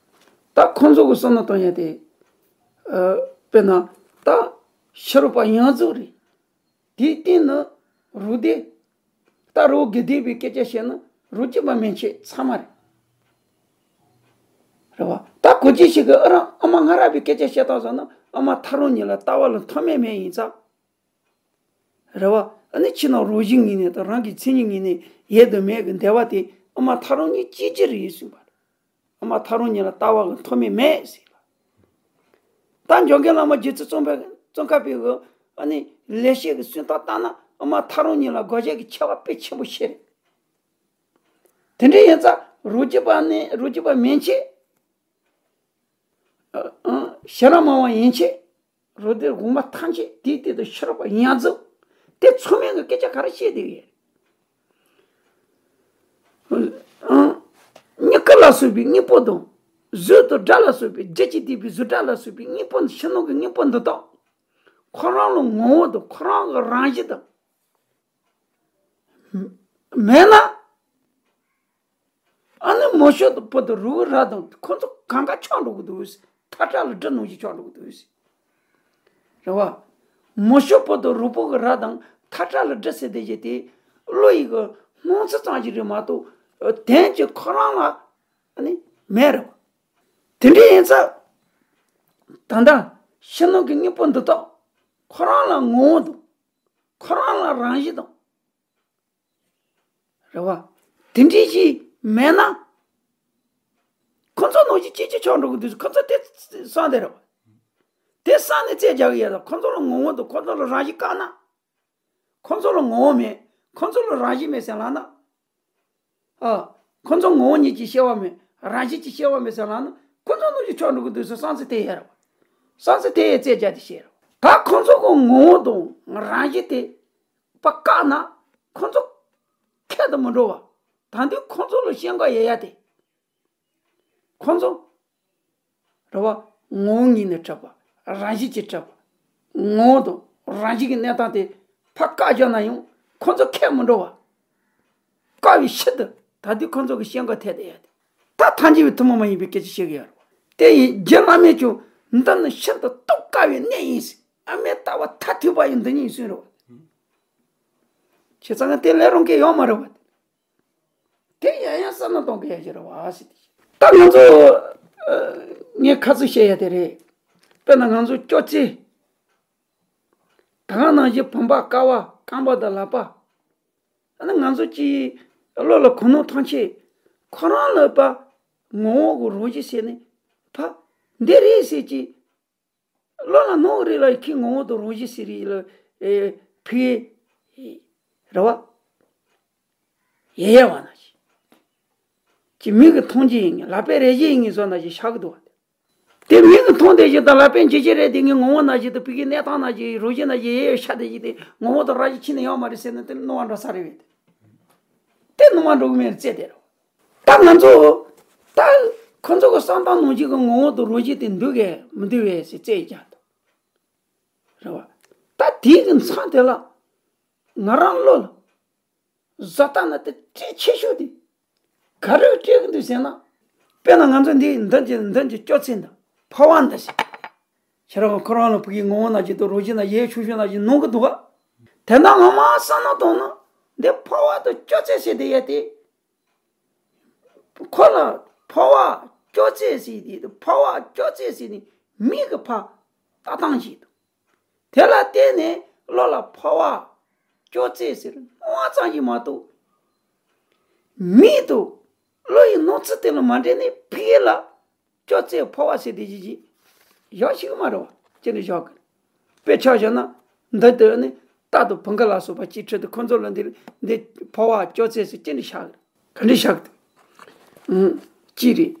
ད་ཁོང་ཚོ་གི་བསམ་བློ་གཏོང་ཡ་དེ། ཨ། དཔེར་ན་ད་ཕྱི་རོལ་པ་ཡོངས་རྫོགས་རེད། དེའི་སྟེང་ནས་རུ་སྡེ། ད་རུ་དགེ་ལྡན་པའི་སྐད་ཆ་བཤད་ན་རུ་སྐྱེས་པ་མན་ཆད་ཚང་མ་རེད། རེད་བ། ད་གོ་ཅི་ཞིག་གི་ཨ་རང་ཨ་མ་ང་ར་བའི་སྐད་ཆ་བཤད་སྟངས་བཟང་ན་ཨ་མ་ཐག་རིང་གཉིས་ལ་ལྟ་བ་ལ་མཐོ་དམན་མེད་ཡིན་ཙང་། རེད་བ། ཨ་ནི་ཕྱི་ནང་རོགས་ཞེན་ངོས་ནས་དང་རང་གི་མཚན་ཉིད་ངོས་ནས་ཡོད་དང་མེད་ཀྱི་འདོད་པ་དེ་ཨ་མ་ཐག་རིང་གཉིས་གཅིག་གཅིག་རེད་ཟེར་བ་རེད། ཨ་མ་ཐག་རིང་གཉིས་ལ་ལྟ་བ་གི་མཐོ་དམན་མེད་ཟེར་ལ། ད་འཇམ་མགོན་བླ་མ་རྗེ་བཙུན་ཙོང་ཁ་ཙོང་ཁ་པའི་གི་ཨ་ནི་ལེགས་བཤད་ཀྱི་གསུང་སྟངས་ལྟར་ན་ཨ་མ་ཐག་རིང་གཉིས་ལ་དགོངས་བཞེད་ཀྱི་ཁྱད་པར་དཔེ་ཆེན་པོ་ཞིག་རེད། དེ་འདྲ་ཡིན་ཙང་རོ་རྒྱུས་པ་ནི་རོ་རྒྱུས་པ་མན་ཆད། ཨ། ཨ། ཤེས་རབ་སྨྲ་བ་ཡན་ཆད། རོ་སྡེ་གོང་མ་ཐམས་ཅད་དེའི་སྟེང་དུ་ཤེས་རབ་ཡོངས་རྫོགས། དེ་ཚང་མས་ཀྱི་སྐད་ཆ་ག་རེ་བཤད་དེ་ཡོད། ཨང་། མྱུ་གུ་ལ་སོགས་པའི་དངོས་པོ་དང་། གཟུགས་དང་སྒྲ་ལ་སོགས་པའི་རྒྱུད་ཀྱིས་བསྡུས་པའི་གཟུགས་སྒྲ་ལ་སོགས་པའི་དངོས་པོ་ཕྱི་ནང་གི་དངོས་པོ་འདི་དག་ཁོ་རང་ལ་ངོ་བོ་དང་ཁོ་རང་གི་རང་བཞིན་དང་། མེད་ན། ཨ་ནི་མ་ཤོ་བུ་དང་རུ་བོ་ར་དང་ཁོ་ཚོ་གང་ག་ཆགས་འགྲོ་གི་འདུག་ཟེར། ཐལ་སྒྲ་ལ་སྒྲ་ནང་བཞིན་ཆགས་འགྲོ་གི་འདུག་ཟེར། རེད་བ། མ་ཤོ་བུ་དང་རུ་བོ་གི་ར་དང་ཐལ་སྒྲ་ལ་སྒྲ་ཟེར་དེ་བཞིན་དེ། བློ་ཡི་གི་སྣང་ཚུལ་ཙམ་ཞིག་རེད་མ་གཏོགས། དོན་གྱི་ཁོ་རང་ལ་ཨ་ནི་མེད་རེད་བ། དེ་འདྲ་ཡིན་ཙང་། ད་ལྟ་ཕྱི་ནང་གི་དངོས་པོ་འདི་དག་ཁོ་རང་ལ་ངོ་བོ་དང་། ཁོ་རང་ལ་རང་བཞིན་དང་། རེད་བ། དེ་འདྲ་ཞིག་མེད་ན། ཁོ་ཚོ་ནང་བཞིན་གཅིག་གཅིག་ཆགས་འགྲོ་གི་འདུག་ཁོ་ཚོ་དེ་བསམ་དེ་རེད་བ། དེ་བསམ་ནས་རྩོད་རྒྱག་གི་ཡོད་ད། ཁོ་ཚོ་ལ་ངོ་བོ་འདུག་ཁོ་ཚོ་ལ་རང་བཞིན་བཀག་ན། ཁོ་ཚོ་ལ་ངོ་བོ་མེད། ཁོ་ཚོ་ལ་རང་བཞིན་མེད་ཟེར་ལབ་ན། ཨ། ཁོ་ཚོ་ངོ་བོ་ཉིད་ཀྱི་སྐྱེ་བ་མེད། རང་བཞིན་གྱི་སྐྱེ་བ་མེད་ཟེར་ལབ་ན། ཁོ་ཚོ་ནང་བཞིན་ཆགས་འགྲོ་གི་འདུག་ཟེར། བསམ་ཚུལ་དེ་ཡོད་རེད་བ། བསམ་ཚུལ་དེ་ཡི་རྩད་རྒྱག་དེ་བཤད་རེད་བ། ད་ཁོ་ཚོ་གི་ངོ་བོ་དང་རང་བཞིན་དེ་ཕར་བཀག་ན། ཁོ་ཚོ་ཁྱད་དུ་མི་འགྲོ་བ། ད་དུང་ཁོ་ཚོ་ལ་སྐྱེ་འགག་ཡོད་ཡ་དེ། ཁོ་ཚོ། རེད་བ། ངོ་བོ་ཉིད་ནས་གྲུབ་པ། རང་བཞིན་གྱིས་གྲུབ་པ། ངོ་བོ་དང་རང་བཞིན་གྱི་གནས་སྟངས་དེ་ཕར་བཀག་བཞག་ན་ཡང་ཁོ་ཚོ་ཁྱད་མི་འགྲོ་བ། བཀག་པའི་ཕྱིར་དུ་ད་དུང་ཁོ་ཚོ་གི་སྐྱེ་འགག་ཐེབས་བསྡད་ཡ་དེ། ད་ཐལ་འགྱུར་བའི་ཐུན་མོང་མ་ཡིན་པའི་སྐད་ཆ་བཤད་གི་ཡོད་རེད་བ། དེ་ཡིན་རྒྱུ་བླ་མས་ཀྱང་འདི་ནི་ཤིན་ཏུ་རྟོགས་དཀའ་བའི་གནས་ཡིན་ཟེར། ཨ་མའི་ལྟ་བ་མཐར་ཐུག་པ་ཡང་འདི་ཉིད་ཡིན་གསུངས་རེད་བ། བྱས་ཙང་ང་དེ་ལས་རུང་གི་ཡོད་མ་རེད་བ། དེ་ཡང་ཡང་བསམ་བློ་གཏོང་གི་ཡོད་ཀྱི་རེད་བ་ཟེར་ཏེ། ད་ང་ཚོ་ཨ། ངས་ཁ་ཚིག་བཤད་ཡ་དེ་རེད། དཔེར་ན་ང་ཚོ་སྐྱོ་ཚེ། ད་ག་ནང་བཞིན་བུམ་པ་ཀ་བ་རྐང་པ་དང་ལག་པ། ཨ་ནི་ང་ཚོ་ཀྱི་བློ་ལ་གོ་ནོར་ཐམས་ཅད་ཁོ་རང་ལ་ཕར་ངོ་བོ་གི་རང་བཞིན་ཟེར་ནས་ཕར་འདི་རེད་ཟེར་གྱི། བློ་ལ་ནོར་རེ་ལ་ཁྱི་ངོ་བོ་དང་རང་བཞིན་ཟེར་རེ་ལ་ཨེ་ཕི་ཨེ་རེད་བ། ཡེ་ཡེ་བ་ན་ཞིག་ཅི་མིག་གིས་མཐོང་རྒྱུ་ཡིན་ངེས། ལག་པས་རེག་རྒྱུ་ཡིན་ངེས་བཟོ་ན་ཞིག་ཤར་གི་འདུག་བ། དེ་མིག་གིས་མཐོང་བསྡད་རྒྱུ་དང་ལག་པས་འཇུ་རྒྱུ་རེད་དེ། ངའི་ངོ་བོ་ན་ཞིག་དང་ཕི་གི་གནས་སྟངས་ན་ཞིག་རང་བཞིན་ན་ཞིག་ཡེ་ཡེ་ཤར་བསྡད་རྒྱུ་དེ་ངོ་བོ་དང་རང་བཞིན་ཁྱོན་ནས་ཡོད་མ་རེད་ཟེར་ན་དེ་རྣོ་བ་འགྲོ་ས་རེད་བས། དེ་རྣོ་བ་འགྲོ་གི་མེད་རྩེ་དེ་རེད། ད་ང་ཚོ་ད་ཁོ་ཚོ་གི་བསམ་སྟངས་ནང་བཞིན་གི་ངོ་བོ་དང་རང་བཞིན་དེ་འདུག་གས་མི་འདུག་གས་ཟེར་རྩོད་རྒྱག་འདུག་རེད་བ། ད་དེའི་གི་མཚམས་དེ་ལ་ང་རང་བློ་ལ་བཟོ་ལྟ་ན་དེ་སྤྲད་ཆེ་ཤོས་དེ་ག་རེ་སྤྲད་གི་འདུག་ཟེར་ན། དཔེར་ན་ང་ཚོ་འདི་འདི་འདི་འདི་འདི་སྐྱོ་ཚེ་འདི་འཕོ་བ་འདི་ཟེར། ཁྱེད་རང་ཁོ་རང་ལ་ཕ་གི་ངོ་བོ་ན་ཅིག་དང་རང་བཞིན་ན་ཡེ་ཆུང་ཆུང་ན་ཅིག་ནོར་གི་འདུག་ག། དེ་འདྲ་ངོ་མ་བསམ་བློ་བཏང་ན་འདི་འཕོ་བ་དང་སྐྱོ་ཚེ་ཟེར་དེ་ཡ་དེ། ཁོ་ལ་འཕོ་བ་སྐྱོ་ཚེ་ཟེར་དེ་འཕོ་བ་སྐྱོ་ཚེ་ཟེར་ནི་མིག་གི་ཕར་ལྟ་སྟངས་ཤིག་འདུག་དེ་ལ་བརྟེན་ནས་བློ་ལ་འཕོ་བ་སྐྱོ་ཚེ་ཟེར་སྣང་བ་ཙམ་ཞིག་མ་གཏོགས། མིག་དང་བློ་ཡི་སྣང་ཚུལ་དེ་ལ་མ་འདྲེས་ནས་ཕ་གི་ལ་སྐྱོ་ཚེ་འཕོ་བ་ཟེར་དེ་ཞིག་ཞིག་བཞག་ཤེས་ཀྱི་མ་རེད་བ། ཅི་འདྲ་བཞག་གི། དཔེ་ཆ་བཞག་ན་འདི་དེ་ནི་རྟ་དང་བུང་གུ་ལ་སོགས་པ་གཅིག་ཁྲིད་དུ་ཁོ་ཚོ་ལ་འདི་འདི་འཕོ་བ་སྐྱོ་ཚེ་ཟེར་ཅི་འདྲ་བཞག་གི། ག་འདྲ་བཞག་གི་འདུག་ཨུམ། གཅིག་རེད།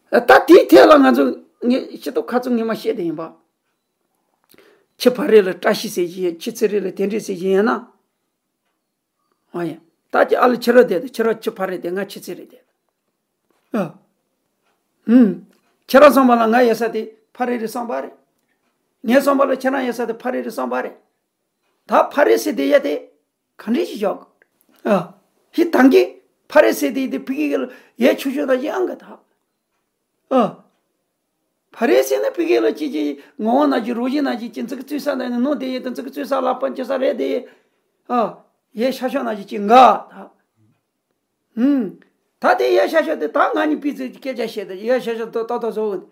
ད་དེའི་ཐད་ལ་ང་ཚོ་ངས་ཤེས་རྟོགས་ཁ་ཚུགས་ངས་མ་བཤད་དེ་ཡིན་པ། ཁྱི་ཕ་རེ་ལ་བཀྲ་ཤིས་ཟེར་གྱི་ཡོད། ཁྱི་ཚེ་རིང་ལ་དེ་འདྲས་ཟེར་གྱི་ཡོད་ན། ཨ་ཡ། ད་ཀྱི་ཨ་ལ་ཁྱི་ར་བསྡད་དང་ཁྱི་ར་ཁྱི་ཕ་རེ་བསྡད་ང་ཁྱི་ཚེ་རིང་བསྡད། ཨ། ཧུམ། ཁྱེད་རང་བསམ་པ་ལ་ང་ཡོད་ས་དེ་ཕ་རེ་རེད་བསམ་པ་རེད། ངའི་བསམ་པ་ལ་ཁྱེད་རང་ཡོད་ས་དེ་ཕ་རེ་རེད་བསམ་པ་རེད། ད་ཕ་རེ་ཟེར་དེ་ཡ་དེ་ག་འདྲས་ཞིག་བཞག་གི། ཨ། ཧི་ཐང་གི་ཕ་རེ་ཟེར་དེ་དེ་ཕ་གི་ཡ་ཆུ་ཆུ་ད་ཅི་ཨང་གི་ད། ཨ། ཕ་རེ་ཟེར་ན་ཕ་གི་ལ་ཅི་ཅི་ངོ་བོ་ན་ཅི་རང་བཞིན་ན་ཅི་ཅི་འཛུགས་བཙུགས་ས་ན་ནི་ནོར་དེ་ཡི་དང་འཛུགས་བཙུགས་ས་ལ་པན་ཅི་ས་རེད་དེ། ཨ། ཡེ་ཤ་ཤ་ན་ཅི་ཅི་འགའ་ད། ཧུམ། ད་དེ་ཡེ་ཤ་ཤ་དེ་ད་ང་གཉིས་པི་ཙི་སྐད་ཆ་བཤད་དེ་ཡེ་ཤ་ཤ་ཏོ་ཏོ་ཏོ་བཟོ་འོ།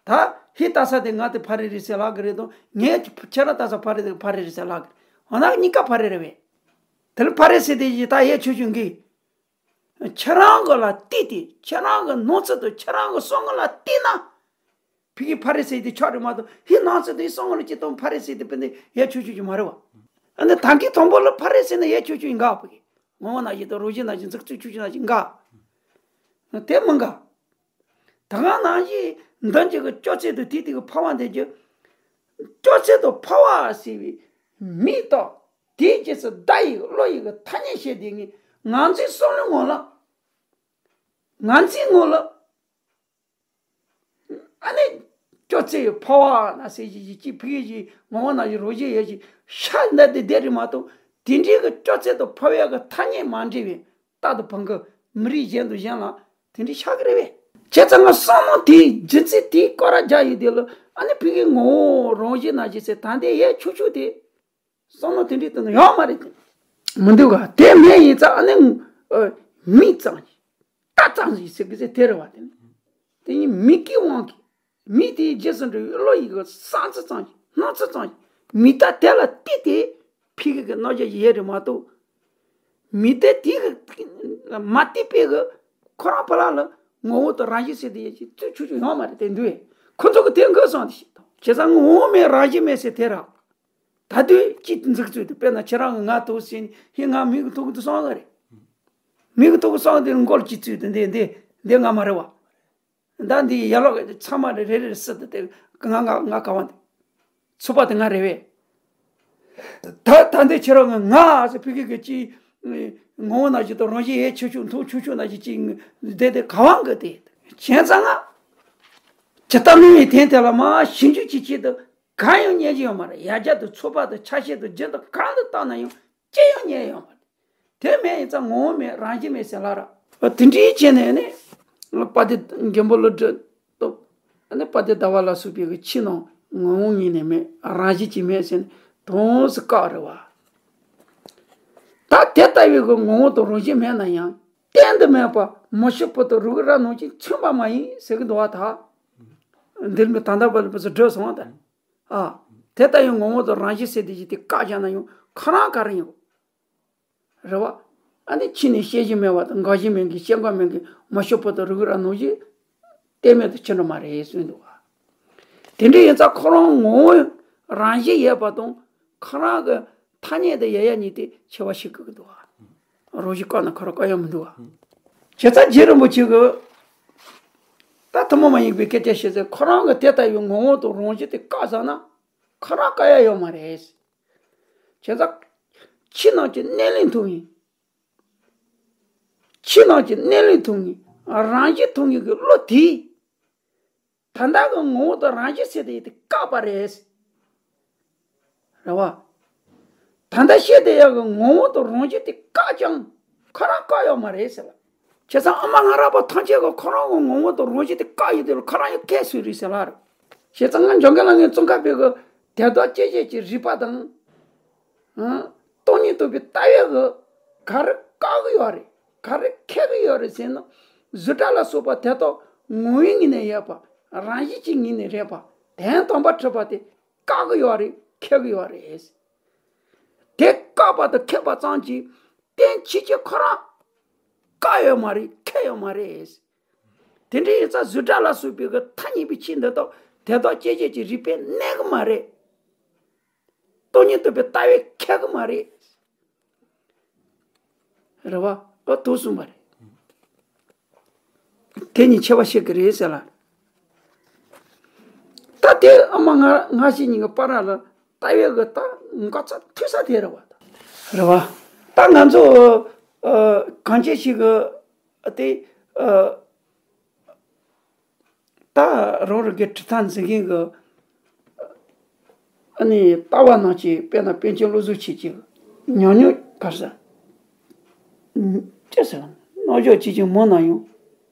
ད་ཧི་ལྟ་ས་དེ་ང་དེ་ཕ་རེ་རེད་ཟེར་ལབ་གི་རེད་དོ། ངས་ཁྱེད་རང་ལྟ་ས་ཕ་རེ་རེད་ཕ་རེ་རེད་ཟེར་ལབ་གི་རེད། འོ་ན་གཉིས་ཀ་ཕ་རེ་རེད་བས། དེ་ལ་ཕ་རེ་ཟེར་དེ་ཡི་ད་ཡེ་ཆུང་ཆུང་གི། ཁྱེད་རང་གི་ལ་བལྟས་ཏེ་ཁྱེད་རང་གི་ནོར་ཚུལ་དང་ཁྱེད་རང་གི་བསམ་ངོ་ལ་བལྟས་ན། ཕ་གི་ཕ་རེ་ཟེར་དེ་ཆགས་རེད་མ་གཏོགས་ཧི་ནང་ཚུལ་དེ་བསམ་ངོ་ལ་ཅི་གཏོང་ཕ་རེ་ཟེར་དེ་དཔེ་འདི་ཡ་ཆུ་ཆུ་ཅིག་མ་རེད་བ། ཨ་ནི་ད་གི་དང་པོ་ལ་ཕ་རེ་ཟེར་ན་ཡ་ཆུ་ཆུ་ཡིན་ག་ཕ་གི། ངོ་བོ་ན་ཞིག་དང་རང་བཞིན་ན་ཞིག་འཛུགས་ཚུལ་ཆུ་ཆུ་ན་ཞིག་འགའ། དེ་མི་འགའ། ད་ག་ནང་བཞིན་འདི་འཇིག་གི་སྐྱོ་ཚེ་དང་དེ་དེ་གི་འཕོ་བ་འདི་རྒྱུ། སྐྱོ་ཚེ་དང་འཕོ་བ་ཟེར་བའི་མིག་དང་དེའི་རྗེས་སུ་བརྡ་ཡི་བློ་ཡི་གི་ཐ་སྙད་བཤད་དེ་ངས་ང་ཚོའི་བསམ་བློའི་ངོ་ལ། ང་ཚོའི་ངོ་ལ། ཨ་ནི། སྐྱོ་ཚེ་འཕོ་བ་ན་ཟེར་གྱི་ཡི་གེ་ཕ་གི་ཡི་ངོ་བོ་ན་ཡི་རང་བཞིན་ཡོད་ཀྱི་ཤ་འདི་དེ་བསྡད་རེད་མ་གཏོགས་དེ་འདྲའི་གི་སྐྱོ་ཚེ་དང་འཕོ་བའི་གི་ཐ་སྙད་མ་འདྲེས་པའི་རྟ་དང་བུང་གུ་མི་རིགས་གཞན་དང་གཞན་ལ་དེ་འདྲའི་ཤ་གི་རེད་བས། བྱས་ཙང་ང་བསམ་བློ་དེའི་རྒྱུ་མཚན་དེའི་སྐོར་ར་རྒྱག་ཡོད་དེ་ལ་ཨ་ནི་ཕ་གི་ངོ་བོ་རང་བཞིན་ན་ཞིག་ཟེར་ད་འདི་ཡས་ཆུ་ཆུ་དེ། བསམ་བློ་དེ་འདྲའི་སྟེང་ན་ཡོད་མ་རེད་དེ། མི་འདུག་ག་དེ་མེད་ཡིན་ཙང་ཨ་ནི། ཨ། མིག་ཙམ་ཞིག་རྟ་ཙམ་ཞིག་ཟེར་གི་ཟེར་དེ་རེད་བ་དེ་ནི། དེ་ཡིན་མིག་གི་དབང་གིས། མིག་དེའི་རྗེས་སུ་འགྲོ་བའི་བློ་ཡི་གི་བསམ་ཚུལ་ཙམ་ཞིག་སྣང་ཚུལ་ཙམ་ཞིག་མིག་རྟ་དེ་ལ་བལྟས་ཏེ་ཕ་གི་གི་རྣམ་གཞག་ཞིག་ཡོད་རེད་མ་གཏོགས། མིག་རྟ་དེ་གི་མ་བལྟས་པའི་གི་ཁོ་རང་ཕ་ལ་ལ་ངོ་བོ་དང་རང་བཞིན་ཟེར་དེ་ཡོད་ཅིག་ཚུལ་ཆུ་ཆུ་ཡོད་མ་རེད་དེ་འདུག་བས། ཁོ་ཚོ་གི་དེ་འགོད་སོང་དེ་ཞིག་དང་བྱས་ཙང་ངོ་བོ་མེད་རང་བཞིན་མེད་ཟེར་དེ་ར། ད་དུས་ཅི་འཛུགས་ཚུལ་དུ་དཔེར་ན་ཁྱེད་རང་གི་ང་ཐུག་ཟིན་ཧི་ང་མིག་གི་ཐུག་ཏུ་སོང་ག་རེད། མིག་གི་ཐུག་སོང་དེ་མགོར་ཅི་ཚུལ་དུ་འདི་འདི་འདི་ང་མ་རེད་བ། ད་འདི་ཡ་ལོག་ཚང་མ་རེ་རེ་རེ་སྲིད་དུ་དེ་ང་ང་ང་ག་བ་འདི། ཚུགས་པ་དེ་ང་རེད་བས། ད་ད་འདི་ཁྱེད་རང་གི་ང་ཟེར་ཕི་གི་གི་ཅི། ངོ་བོ་ན་ཅི་དང་རང་བཞིན་ཡེ་ཆོས་ཆོས་མཐོང་ཆོས་ཆོས་ན་ཅི་ཅི་འདི་དེ་ག་བ་འགི་དེ། བྱས་ཙང་ང་། ཇི་ལྟར་སྣང་བའི་དོན་དེ་ལ་མ་ཞིབ་འཇུག་ཅི་བྱེད་དུ་གང་ཡང་རྙེད་ཀྱི་ཡོད་མ་རེད། ཡར་རྒྱས་དང་ཚུགས་པ་དང་ཆ་ཤས་དང་རྒྱུན་དུ་གང་དུ་བཏང་ན་ཡང་ཅི་ཡང་རྙེད་ཡོད་མ་རེད། དེ་མེད་ཡིན་ཙང་ངོ་བོ་མེད་རང་བཞིན་མེད་ཟེར་ལ་ར། དེ་འདྲའི་བྱས་ནས་ནི། དཔལ་ལྡན་མགོན་པོ་ཀླུ་སྒྲུབ་སྟོབས། ཨ་ནི་དཔལ་ལྡན་ཟླ་བ་ལ་སོགས་པའི་གི་ཕྱི་ནང་ངོ་བོ་ཉིད་ནས་མེད་རང་བཞིན་གྱིས་མེད་ཟེར་ནས་དོན་སུ་བཀག་རེད་བ། ད་དེ་ལྟ་བུའི་གི་ངོ་བོ་དང་རང་བཞིན་མེད་ན་ཡང་གཏན་དུ་མེད་པ་མ་ཞུ་བུ་དང་རིགས་ར་ནང་བཞིན་མཚུངས་པ་མ་ཡིན་ཟེར་གི་འདུག་བ་ད། འདིར་མི་ད་ལྟ་བར་བུ་ཚོ་བགྲོས་སོང་བ་ད། ཨ། དེ་ལྟ་བུའི་ངོ་བོ་དང་རང་བཞིན་ཟེར་དེ་ཅི་དེ་བཀག་བཞག་ན་ཡང་ཁོ་རང་ག་རེ་ཡིན། རེད་བ། ཨ་ནི་ཕྱི་ནས་སྐྱེ་གཞི་མེད་པ་དང་འགག་གཞི་མེད་མཁན་སྐྱེ་འགག་མེད་མཁན་མ་ཞུ་བུ་དང་རིགས་ར་ནང་བཞིན་གཏན་མེད་དུ་ཕྱིན་འགྲོ་མ་རེད་གསུངས་འདུག་བ། དེ་འདྲ་ཡིན་ཙང་ཁོ་རང་ངོ་བོ་རང་བཞིན་ཡོད་པ་དང་ཁོ་རང་གི་ཐ་སྙད་དུ་ཡོད་ཡ་གཉིས་དེ་ཕྱེ་བ་ཞིག་དགོས་ཀྱི་འདུག་བ། རང་བཞིན་བཀག་ན་ཁོ་རང་བཀག་ཡ་མི་འདུག་བ། བྱས་ཙང་རྗེ་རིན་པོ་ཆེ་གིས་ད་ཐུན་མོང་མ་ཡིན་པའི་སྐད་ཆ་བཤད་ཚེ་ཁོ་རང་གི་དེ་ལྟ་བུའི་ངོ་བོ་དང་རང་བཞིན་དེ་བཀག་བཞག་ན་ཁོ་རང་བཀག་ཡ་ཡོད་མ་རེད། བྱས་ཙང་ཕྱི་ནང་གི་གནས་ལུགས་མཐོང་ཡིན། ཕྱི་ནང་གི་གནས་ལུགས་མཐོང་ངེས། རང་བཞིན་མཐོང་ངེས་ཀྱི་བློ་དེས། ད་ལྟ་གི་ངོ་བོ་དང་རང་བཞིན་ཟེར་དེ་དེ་བཀག་པ་རེད། རེད་བ། ད་ལྟ་བཤད་དེ་ཡག་གི་ངོ་བོ་དང་རང་བཞིན་དེ་བཀག་ཀྱང་ཁོ་རང་བཀག་ཡོད་མ་རེད་ཟེར་ལ། བྱས་ཙང་ཨ་མ་ང་རང་པོ་ཐམས་ཅད་ཀྱི་ཁོ་རང་གི་ངོ་བོ་དང་རང་བཞིན་དེ་བཀག་ཡོད་དེ་ལ་ཁོ་རང་ཡང་བཀག་སྲོལ་རེད་ཟེར་ལ་རེད། བྱས་ཙང་ང་འཇམ་མགོན་ལ་ངས་ཙོང་ཁ་པའི་གི་དེ་དག་སྐྱེ་མཆེད་ཀྱི་རིག་པ་དང་། སྟོང་ཉིད་རྟོགས་པའི་ལྟ་བའི་གི་ག་རེ་བཀག་གི་ཡོད་རེད། ག་རེ་འཁེལ་གི་ཡོད་རེད་ཟེར་ན། གཟུགས་སྒྲ་ལ་སོགས་པ་དེ་དག་ངོ་བོའི་ངོས་ནས་ཡོད་པ། རང་བཞིན་གྱི་ངོས་ནས་རེད་པ། དོན་དམ་པར་གྲུབ་པ་དེ་བཀག་གི་ཡོད་རེད། འཁེལ་གི་ཡོད་རེད། དེ་བཀག་པ་དང་འཁེལ་པ་ཙམ་གྱིས་རྟེན་ཕྱིན་ཆད་ཁོ་རང་བཀག་ཡོད་མ་རེད། འཁེལ་ཡོད་མ་རེད། དེ་འདྲ་ཡིན་ཙང་གཟུགས་སྒྲ་ལ་སོགས་པའི་གི་ཐ་སྙད་པའི་ཆོས་འདི་དག་དེ་དག་སྐྱེ་མཆེད་ཀྱི་རིག་པས་གནས་གི་མ་རེད། སྟོང་ཉིད་རྟོགས་པའི་ལྟ་བས་ཁེགས་ཀྱི་མ་རེད། རེད་བ། ཨ་ཐུག་གསུངས་པ་རེད། དེ་གཉིས་ཕྱེ་བ་ཕྱེ་གི་རེད་ཟེར་ལ། ད་དེ་ཨ་མ་ང་ང་ཞིག་གཉིས་ཀྱི་བར་ལ་ལྟ་བའི་གི་ད་འགག་ཚ་ཐུག་ས་དེ་རེད་བ། རེད་བ། ད་ང་ཚོ་ཨ་གང་ཅི་ཞིག་གི་དེ་ཨ། ད་རང་རང་གི་གྲུབ་མཐའ་འཛིན་མཁན་གྱི་ཨ་ནི་ལྟ་བ་རྣམས་ཀྱིས་དཔེར་ན་པཎ་ཆེན་བློ་བཟང་ཆོས་ཀྱི་ཉམས་མྱོང་ག་ས་ཅི་ཟེར་རྣམ་འཇོག་བྱེད་ཀྱི་མོ་ན་ཡང་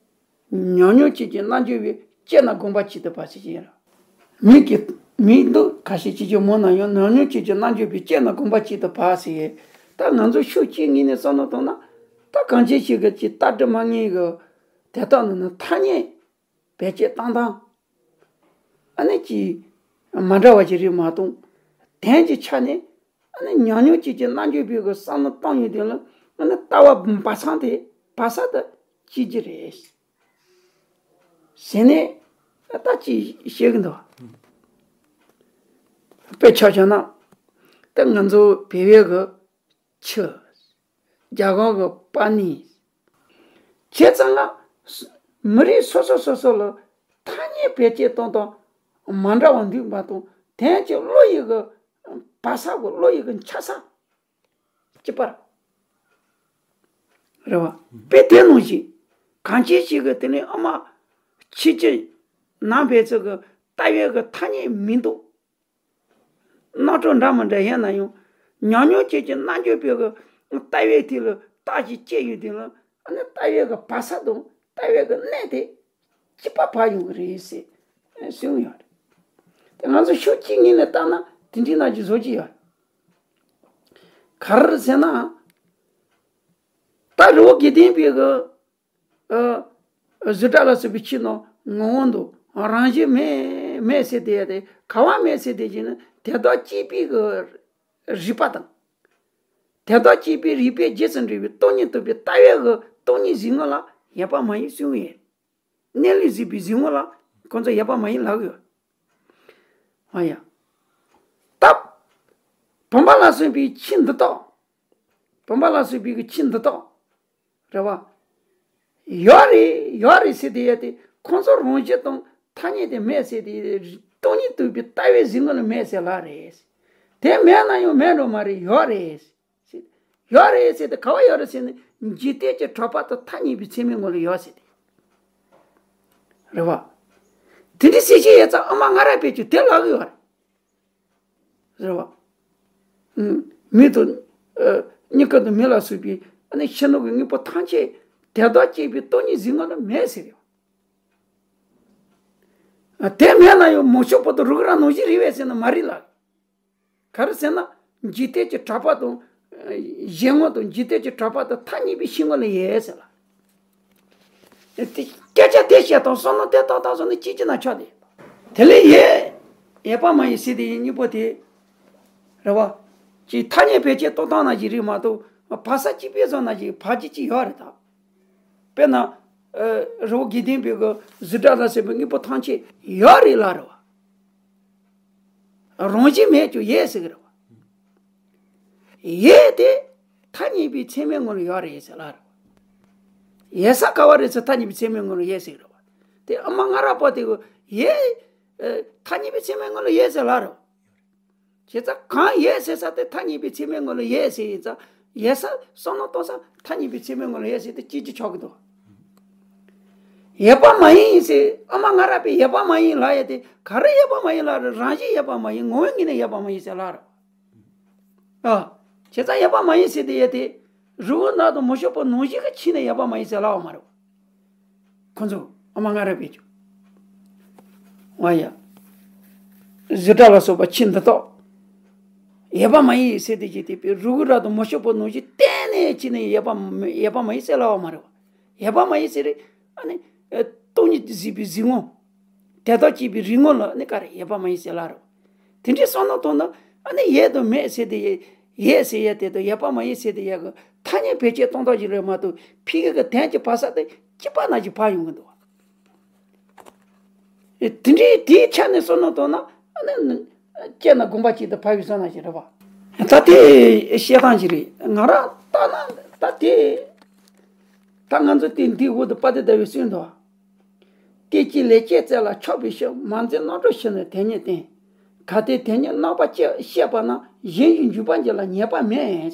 ཉམས་མྱོང་བྱེད་ཀྱི་རྣལ་འབྱོར་པས་དཔྱད་ན་དགོངས་པ་གཅིག་ཏུ་བབས་ཟེར་གྱི་ཡིན་ར། མིག་གི་མིག་འདུག་ག་ཤེད་བྱེད་ཀྱི་མོ་ན་ཡང་ཉམས་མྱོང་བྱེད་ཀྱི་རྣལ་འབྱོར་པས་དཔྱད་ན་དགོངས་པ་གཅིག་ཏུ་བབས་ཟེར། ད་ང་ཚོ་ཤུགས་གཅིག་ངེས་ནས་བསམ་བློ་བཏང་ན་ད་གང་ཅི་ཞིག་གི་ཅིག་ལྟ་གྲུབ་མ་ངེས་གི་དེ་དག་ནི་ནི་ཐ་སྙད། བེད་སྤྱད་བཏང་སྟངས། ཨ་ནི་ཅིག་མ་འདྲ་བ་ཅིག་རེད་མ་གཏོགས། དོན་གྱི་ཆ་ནས་ཨ་ནི་ཉམས་མྱོང་བྱེད་ཀྱི་རྣལ་འབྱོར་པའི་གི་བསམ་བློ་བཏང་ཡོང་དུས་ལ་ཨ་ནི་ལྟ་བ་སྦ་གསང་དེ་སྦ་གསང་དུ་བྱེད་ཀྱི་རེད། ཟེར་ནས་ད་ཅིག་བཤད་གི་འདུག་དཔེ་ཆ་བཞག་ན་ད་ང་ཚོ་བོད་པའི་གི་ཆུ། རྒྱ་གར་གྱི་པ་ཎི། བྱས་ཙང་ང་མི་རིགས་སོ་སོ་སོ་སོ་ལ་ཐ་སྙད་བེད་སྤྱད་གཏོང་སྟངས་མ་འདྲ་བ་འདུག་མ་གཏོགས་དོན་གྱི་བློ་ཡི་གི་བབས་ས་གི་བློ་ཡི་གི་འཆར་ས་གཅིག་པ་རེད་བ། དཔེ་དེ་ནང་བཞིན་གང་ཅི་ཞིག་གི་དེ་ནས་ཨ་མ་ཁྱེད་ཀྱི་ནང་པའི་ཚོ་གི་ལྟ་བའི་གི་ཐ་སྙད་མི་འདུག་རྣམ་གྲངས་འདྲ་མི་འདྲ་ཡིན་ན་ཡང་ཉམས་མྱོང་བྱེད་ཀྱི་རྣལ་འབྱོར་པའི་གི་ལྟ་བའི་ཐད་ལ་རྟགས་ཅིག་སྐྱེ་ཡོད་དུས་ལ་ཨ་ནི་ལྟ་བའི་གི་བབས་ས་དང་ལྟ་བའི་གི་གནས་དེ་གཅིག་པ་བབས་ཡོང་གི་རེད་ཟེར་གསུངས་ཡོད་རེད། དེ་ང་ཚོ་ཤུགས་གཅིག་ངེས་ནས་བལྟས་ན་དེ་འདྲའི་ནང་གི་བཟོ་གི་ཡོད་རེད། ག་རེ་ཟེར་ན་ད་རི་བོ་དགེ་ལྡན་པའི་གི་ཨ། གཟུགས་སྒྲ་ལ་སོགས་པའི་ཕྱི་ནང་ངོ་བོ་འདུག་རང་བཞིན་མེད་མེད་ཟེར་དེ་ཡ་དེ་ག་བ་མེད་ཟེར་དེ་བཞིན་དེ་དག་སྐྱེས་པའི་གི་རིག་པ་དང་། དེ་དག་སྐྱེས་པའི་རིག་པའི་རྗེས་སུ་འབྲེལ་བའི་སྟོང་ཉིད་རྟོགས་པའི་ལྟ་བའི་གི་སྟོང་ཉིད་གཟིགས་ངོ་ལ་ཡོད་པ་མ་ཡིན་གསུངས་ཡོད། གནས་ལུགས་གཟིགས་པའི་གཟིགས་ངོ་ལ་ཁོང་ཚོ་ཡོད་པ་མ་ཡིན་ལབ་ཡོད། ཨ་ཡ། སྟབས། བུམ་པ་ལ་སོགས་པའི་ཆོས་འདི་དག་བུམ་པ་ལ་སོགས་པའི་གི་ཆོས་འདི་དག་རེད་བ། ཡོད་རེད་ཡོད་རེད་ཟེར་དེ་ཡོད་དེ་ཁོང་ཚོ་རང་བཞིན་དང་ཐ་སྙད་དེ་མེད་ཟེར་དེ་སྟོང་ཉིད་རྟོགས་པའི་ལྟ་བའི་གཟིགས་ངོ་ལ་མེད་ཟེར་ལ་རེད། དེ་མེད་ན་ཡང་མེད་འགྲོ་མ་རེད་ཡོད་རེད། ཡོད་རེད་ཟེར་དེ་ག་བ་ཡོད་རེད་ཟེར་ན་འཇིག་རྟེན་གྱི་གྲགས་པ་དང་ཐ་སྙད་པའི་ཚད་མའི་ངོ་ལ་ཡོད་ཟེར་དེ། རེད་བ། དེ་འདྲའི་སྲིད་ཞི་ཡོད་ཙང་ཨ་མ་ང་ར་བེད་སྤྱོད་དེ་ལག་གི་ཡོད་རེད། རེད་བ། ཨུམ། མི་དང་། ཨ། གཉིས་ཀ་དང་མི་ལ་སོགས་པའི་ཨ་ནི་ཕྱི་ནང་གི་དངོས་པོ་ཐམས་ཅད་དེ་དག་སྐྱེས་པའི་སྟོང་ཉིད་གཟིགས་ངོ་ལ་མེད་ཟེར་ཡོད། ཨ། དེ་མེད་ན་ཡང་མོ་ཤོ་པོ་དང་རུ་གུ་ར་ནང་བཞིན་རེད་བས་ཟེར་ན་མ་རེད་ལ། ག་རེ་ཟེར་ན། འཇིག་རྟེན་གྱི་གྲགས་པ་དང་། ཨ། གཞན་ངོ་དང་འཇིག་རྟེན་གྱི་གྲགས་པ་དང་ཐ་སྙད་པའི་ཕྱི་ངོ་ལ་ཡོད་ཟེར་ལ། དེ་སྐད་ཆ་དེ་བཤད་དང་བསམ་བློ་དེ་བཏང་དང་སོང་ན་ཅི་ཅི་ན་ཆགས་ཏེ། དེ་ལས་ཡོད། ཡོད་པ་མ་ཡིན་ཟེར་དེ་ཡིན་གཉིས་པོ་དེ། རེད་བ། ཅིག་ཐ་སྙད་བེད་སྤྱོད་གཏོང་སྟངས་ན་ཞིག་རེད་མ་གཏོགས་བར་ས་གཅིག་པའི་བཟོ་ན་ཞིག་བར་གཅིག་ཅིག་ཡོད་རེད་ད། དཔེར་ན། ཨ། རི་བོ་དགེ་ལྡན་པའི་གི་གཟུགས་སྒྲ་ལ་སོགས་པའི་དངོས་པོ་ཐམས་ཅད་ཡོད་རེད་ལ་རེད་བ། རང་བཞིན་མེད་ཀྱང་ཡོད་ཟེར་གི་རེད་བ། ཡོད་དེ་ཐ་སྙད་པའི་ཚད་མའི་ངོ་ལ་ཡོད་རེད་ཟེར་ལ་རེད་བ། ཡོད་ས་ག་བ་རེད་ཟེར་ཐ་སྙད་པའི་ཚད་མའི་ངོ་ལ་ཡོད་ཟེར་གི་རེད་བ། དེ་ཨ་མ་ང་ར་པོ་དེ་གི་ཡོད། ཨ། ཐ་སྙད་པའི་ཚད་མའི་ངོ་ལ་ཡོད་ཟེར་ལ་རེད་བ། བྱས་ཙང་གང་ཡོད་ཟེར་ས་དེ་ཐ་སྙད་པའི་ཚད་མའི་ངོ་ལ་ཡོད་ཟེར་ཡིན་ཙང་ཡོད་ས་བསམ་བློ་གཏོང་ས་ཐ་སྙད་པའི་ཚད་མའི་ངོ་ལ་ཡོད་ཟེར་དེ་སྐྱེ་རྒྱུ་ཆོག་གི་འདུག་ཡོད་པ་མ་ཡིན་ཟེར་ཨ་མ་ང་ར་པས་ཡོད་པ་མ་ཡིན་ལ་ཡོད་དེ་ག་རེ་ཡོད་པ་མ་ཡིན་ལ་རེད། རང་བཞིན་ཡོད་པ་མ་ཡིན་ངོ་བོའི་ངོས་ནས་ཡོད་པ་མ་ཡིན་ཟེར་ལ་རེད། ཨ། བྱས་ཙང་ཡོད་པ་མ་ཡིན་ཟེར་དེ་ཡོད་དེ། རི་བོ་ནགས་དང་མོ་ཤོ་པོ་ནང་བཞིན་གྱི་ཆོས་ནི་ཡོད་པ་མ་ཡིན་ཟེར་ལབ་པ་མ་རེད། ཁོ་ཚོ་ཨ་མ་ང་ར་བེད་སྤྱོད། ཨ་ཡ། གཟུགས་སྒྲ་ལ་སོགས་པ་ཆོས་འདི་དག་ཡོད་པ་མ་ཡིན་ཟེར་དེ་ཅི་སྟེ་པའི་རི་བོ་ར་དང་མོ་ཤོ་པོ་ནང་བཞིན་གཏན་ནས་ཅི་ནས་ཡོད་པ་མ་ཡོད་པ་མ་ཡིན་ཟེར་ལབ་པ་མ་རེད་བ། ཡོད་པ་མ་ཡིན་ཟེར་རེད། ཨ་ནི། ཨ། སྟོང་ཉིད་གཟིགས་པའི་གཟིགས་ངོ་། དེ་དག་སྐྱེས་པའི་རིག་ངོ་ལ་ནི་ག་རེ་ཡོད་པ་མ་ཡིན་ཟེར་ལབ་རོ། དེ་འདྲའི་བསམ་བློ་གཏོང་ན་ཨ་ནི་ཡོད་དང་མེད་ཟེར་དེ་ཡོད། ཡོད་ཟེར་ཡ་དེ་དང་ཡོད་པ་མ་ཡིན་ཟེར་དེ་ཡོད་གི་ཐ་སྙད་བེད་སྤྱོད་གཏོང་སྟངས་ཤིག་རེད་མ་གཏོགས་ཕ་གི་གི་དོན་གྱི་བར་ས་དེ་གཅིག་པ་ན་གཅིག་བབས་ཡོང་གི་འདུག་དེ་འདྲའི་དེའི་ཆ་ནས་བསམ་བློ་གཏོང་ན་ཨ་ནི་སྐྱེས་ན་དགོངས་པ་གཅིག་ཏུ་བབས་ཡོད་བསམ་ན་ཞིག་རེད་བ། ད་དེ་བཤད་སྟངས་ཤིག་རེད། ང་རང་ལྟ་ན་ད་དེ། ད་ང་ཚོ་དེ་འདིའི་འོག་ཏུ་དཔལ་ལྡན་ཟླ་བས་གསུངས་འདུག་དེ་སྐྱེས་ལས་སྐྱེས་རྩལ་ལ་ཆགས་པའི་ཕྱིར། མ་འཛིན་རྣམ་གྲོལ་ཕྱིར་ནི་དེ་ཉིད་བསྟན། གལ་ཏེ་དེ་ཉིད་རྣམ་པར་དཔྱད་བཤད་པ་ན། གཞན་གྱི་འཇུག་པ་འདི་ལ་ངེས་པ་མེད།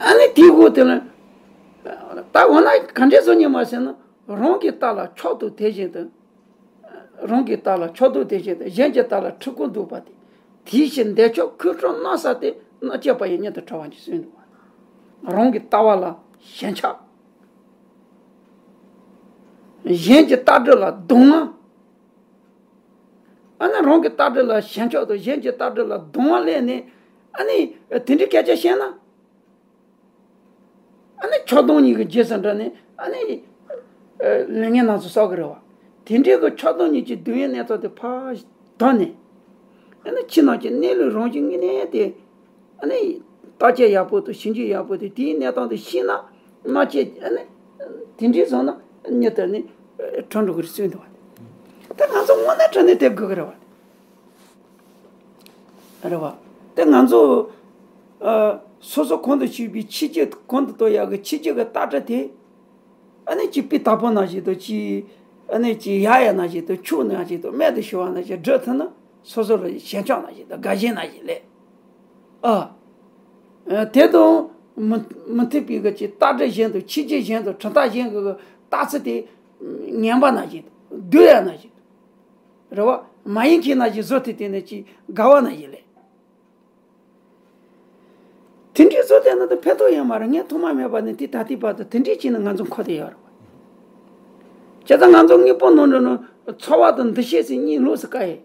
ཨ་ནི་དེའི་འོག་དེ་ལ། ད་འོ་ན་ག་འདྲས་བཟོ་ཉན་མ་ཟེར་ན། རང་གི་རྟ་ལ་ཆགས་འདུག་དེ་བཞིན་དུ། རང་གི་རྟ་ལ་ཆགས་འདུག་དེ་བཞིན་དུ་གཞན་གྱི་རྟ་ལ་འཁྲིལ་འཁོར་འདུག་པ་དེ། དེའི་ཕྱིར་འདོད་ཆགས་ཁོང་ཁྲོ་སྣང་ས་དེ། སྣང་སྤྱད་པ་ཡི་གཉེན་དུ་འཁྲིལ་བ་ཉིད་གསུངས་འདུག་རང་གི་ལྟ་བ་ལ་ཞེན་ཆགས། གཞན་གྱི་ལྟ་གྲུབ་ལ་གདུང་བ། ཨ་ནི་རང་གི་ལྟ་གྲུབ་ལ་ཞེན་ཆགས་དང་གཞན་གྱི་ལྟ་གྲུབ་ལ་གདུང་བ་སླེབས་ནས་ཨ་ནི་དེ་འདྲའི་སྐད་ཆ་བཤད་ན། ཨ་ནི་ཆགས་སྡང་གཉིས་ཀྱི་རྗེས་སུ་འབྲངས་ནས་ཨ་ནི་ལས་ངན་རྣམས་སུ་བསགས་ཀྱི་རེད་བ། དེ་འདྲའི་གི་ཆགས་སྡང་གཉིས་ཀྱི་སྡུག་བསྔལ་གནས་སྟངས་དེ་ཕར་དོར་ནས། ཨ་ནི་ཕྱི་ནང་གི་གནས་ལུགས་རང་བཞིན་དངོས་གནས་དེ། ཨ་ནི་བརྟག་དཔྱད་ཡག་པོ་དང་ཞིབ་འཇུག་ཡག་པོ་དང་དེའི་གནས་སྟངས་དེ་ཤེས་ན་མ་བྱས་ཨ་ནི་དེ་འདྲའི་བཟོ་ན་མྱུར་དུ་ནི་གྲོལ་འགྲོ་གི་རེད་གསུངས་འདུག་བ། ད་ང་ཚོ་དངོས་གནས་དྲང་གནས་དེ་དགོས་ཀྱི་རེད་བ། རེད་བ། དེ་ང་ཚོ་ཨ་སོ་སོ་གོང་དུ་ཞུས་པའི་ཕྱི་རྒྱུ་གོང་དུ་བཏོན་ཡག་གི་ཕྱི་རྒྱུ་གི་ལྟ་གྲུབ་དེ། ཨ་ནི་ཅིག་སྤུས་དག་པོ་ནང་བཞིན་དུ་ཅིག་ཨ་ནི་ཅིག་ཡག་ཡག་ནང་བཞིན་དུ་ཆོས་ནང་བཞིན་དུ་རྨད་དུ་བྱུང་བ་ནང་བཞིན་སྒྲུབ་ཐུབ་ན་སོ་སོ་ལ་ཞེན་ཆགས་ནང་བཞིན་དུ་དགའ་ཞེན་ནང་བཞིན་ལས། ཨ། དེ་དང་མི་མི་མཐུན་པའི་གི་ཅིག་ལྟ་གྲུབ་གཞན་དང་ཕྱི་རྒྱུ་གཞན་དང་གྲུབ་མཐའ་གཞན་གི་ལྟ་ཚུལ་དེ་ངན་པ་ནང་བཞིན་དུ་སྡུག་ཡག་ནང་བཞིན་དུ་རེད་བ། མ་ཡིན་མཁན་ནང་བཞིན་བཟོ་ཐུབ་དེ་ནི་ཅིག་དགའ་བ་ནང་བཞིན་ལས། དེ་འདྲའི་བཟོ་དེ་ན་ད་ཕན་ཐོགས་ཡོད་མ་རེད། ངས་ཐོག་མ་མེད་པ་ནས་དེ་ད་ལྟའི་བར་དུ་དེ་འདྲའི་བྱས་ན་ང་ཚོ་མཁོ་དེ་ཡོད་རེད་བ། བྱས་ཙང་ང་ཚོ་དངོས་པོ་ནང་འགྲོ་ན་ཚོར་བ་དང་འདུ་ཤེས་ཟེར་གཉིས་ལོགས་སུ་བཀག་ཡས།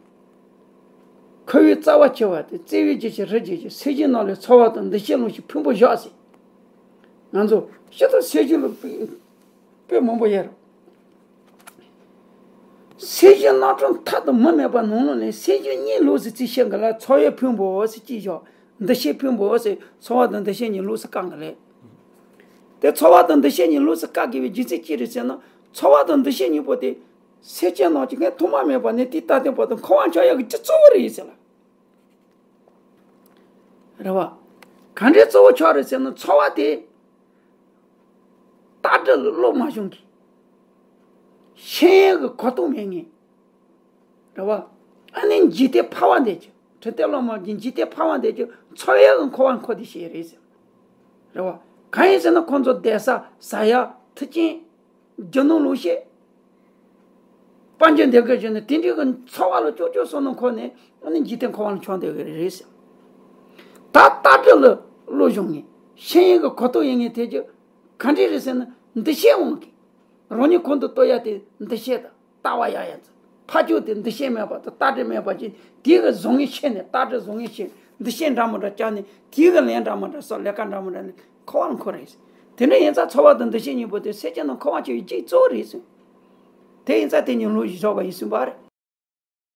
ཁོ་བོའི་རྩ་བ་ཆེ་བ་དེ་བརྩེ་བའི་རྒྱུ་ཆེ་རིགས་རྒྱུ་ཆེ་སེམས་ཅན་རྣམས་ལས་ཚོར་བ་དང་འདུ་ཤེས་སློང་ཞིང་ཕུང་པོ་བཞག་ཟེར། ང་ཚོ་སྤྱིར་བཏང་སེམས་ཅན་ལ་དཔེ་དཔེ་མང་པོ་ཡོད་རེད། སེམས་ཅན་རྣམ་གྲོལ་མཐའ་དང་མུ་མེད་པ་ནང་ལོགས་ལས་སེམས་ཅན་གཉིས་ལོགས་སུ་རྩིས་བཤད་གི་ལ་ཚོར་བའི་ཕུང་པོ་ཟེར་གཅིག་བཞག་འདུ་ཤེས་ཕུང་པོ་ཟེར་ཚོར་བ་དང་འདུ་ཤེས་གཉིས་ལོགས་སུ་བཀག་གི་ལས། དེ་ཚོར་བ་དང་འདུ་ཤེས་གཉིས་ལོགས་སུ་བཀག་དགོས་པའི་རྒྱུ་མཚན་ཅི་རེད་ཟེར་ན། ཚོར་བ་དང་འདུ་ཤེས་གཉིས་པོ་དེ་སེམས་ཅན་རྣམས་ཀྱི་ངས་ཐོག་མ་མེད་པ་ནས་དེའི་ལྟ་སྟངས་བར་དུ་འཁོར་བ་འཆར་ཡག་གི་རྒྱུ་གཙོ་བོ་རེད་ཟེར་ལ། རེད་བ། ག་འདྲའི་གཙོ་བོ་ཆགས་རེད་ཟེར་ན། ཚོར་བ་དེ་རྟགས་སྒྲ་ལ་བློ་མ་ཤོང་གི། ཤེས་ཡོན་གྱི་གོ་རྟོགས་མེད་མཁན་རེད་བ། ཨ་ནི་འཇིག་རྟེན་ཕལ་བ་འདེད་ཀྱི། འཕྲོད་བསྟེན་སློབ་མ་གིས་འཇིག་རྟེན་ཕལ་བ་འདེད་ཀྱི་ཚོར་ཡག་གི་འཁོར་བ་འཁོར་བསྡད་བཞག་རེད་ཟེར། རེད་བ། གང་ཡིན་ཟེར་ན་ཁོང་ཚོ་བསྡད་ས་ཟ་ཡག་མཐུན་རྐྱེན། རྒྱུ་ནོར་ལོངས་སྤྱོད། དཔལ་འབྱོར་ལྡན་དགོས་བྱུང་ན་དེ་འདྲའི་གི་ཚོར་བ་ལ་ཅོག་ཅོག་བསོད་ནམས་འཁོར་ནས་ཨ་ནི་འཇིག་རྟེན་འཁོར་བ་ལ་མཆོང་བསྡད་ཀྱི་རེད་ཟེར། ད་རྟགས་སྒྲ་ལ་བློ་སྦྱོང་མཁན། ཤེས་ཡོན་གྱི་གོ་རྟོགས་ཡོད་མཁན་དེ་ཚོ་ག་འདྲ་རེད་ཟེར་ན། འདུ་ཤེས་དབང་གིས། རང་ཉིད་གོང་དུ་གཏོང་ཡག་དེ་འདུ་ཤེས་དང་ལྟ་བ་ཡག་ཡག་ཚོ། ཕར་ཕྱོགས་དེ་འདུ་ཤེས་མེད་པ་དང་རྟགས་སྒྲ་མེད་པ་ཅིག་དེ་གི་བཟང་ངན་ཤེས་ནས། རྟགས་སྒྲ་བཟང་ངན་ཤེས། འདུ་ཤེས་འདྲ་མི་འདྲ་བཅངས་ནས། དེ་གི་ལན་འདྲ་མི་འདྲ་བསམ། ལས་ཀ་འདྲ་མི་འདྲ་ནས་འཁོར་བ་ལ་འཁོར་རེད། དེ་འདྲ་ཡིན་ཙང་ཚོར་བ་དང་འདུ་ཤེས་གཉིས་པོ་དེ་སེམས་ཅན་ནང་འཁོར་བ་ཆེ་བའི་རྒྱུ་གཙོ་བོ་རེད་ཟེར། དེ་ཡིན་ཙང་དེ་གཉིས་ལོགས་ཀྱིས་ཆགས་པ་ཡིན་གསུངས་པ་རེད།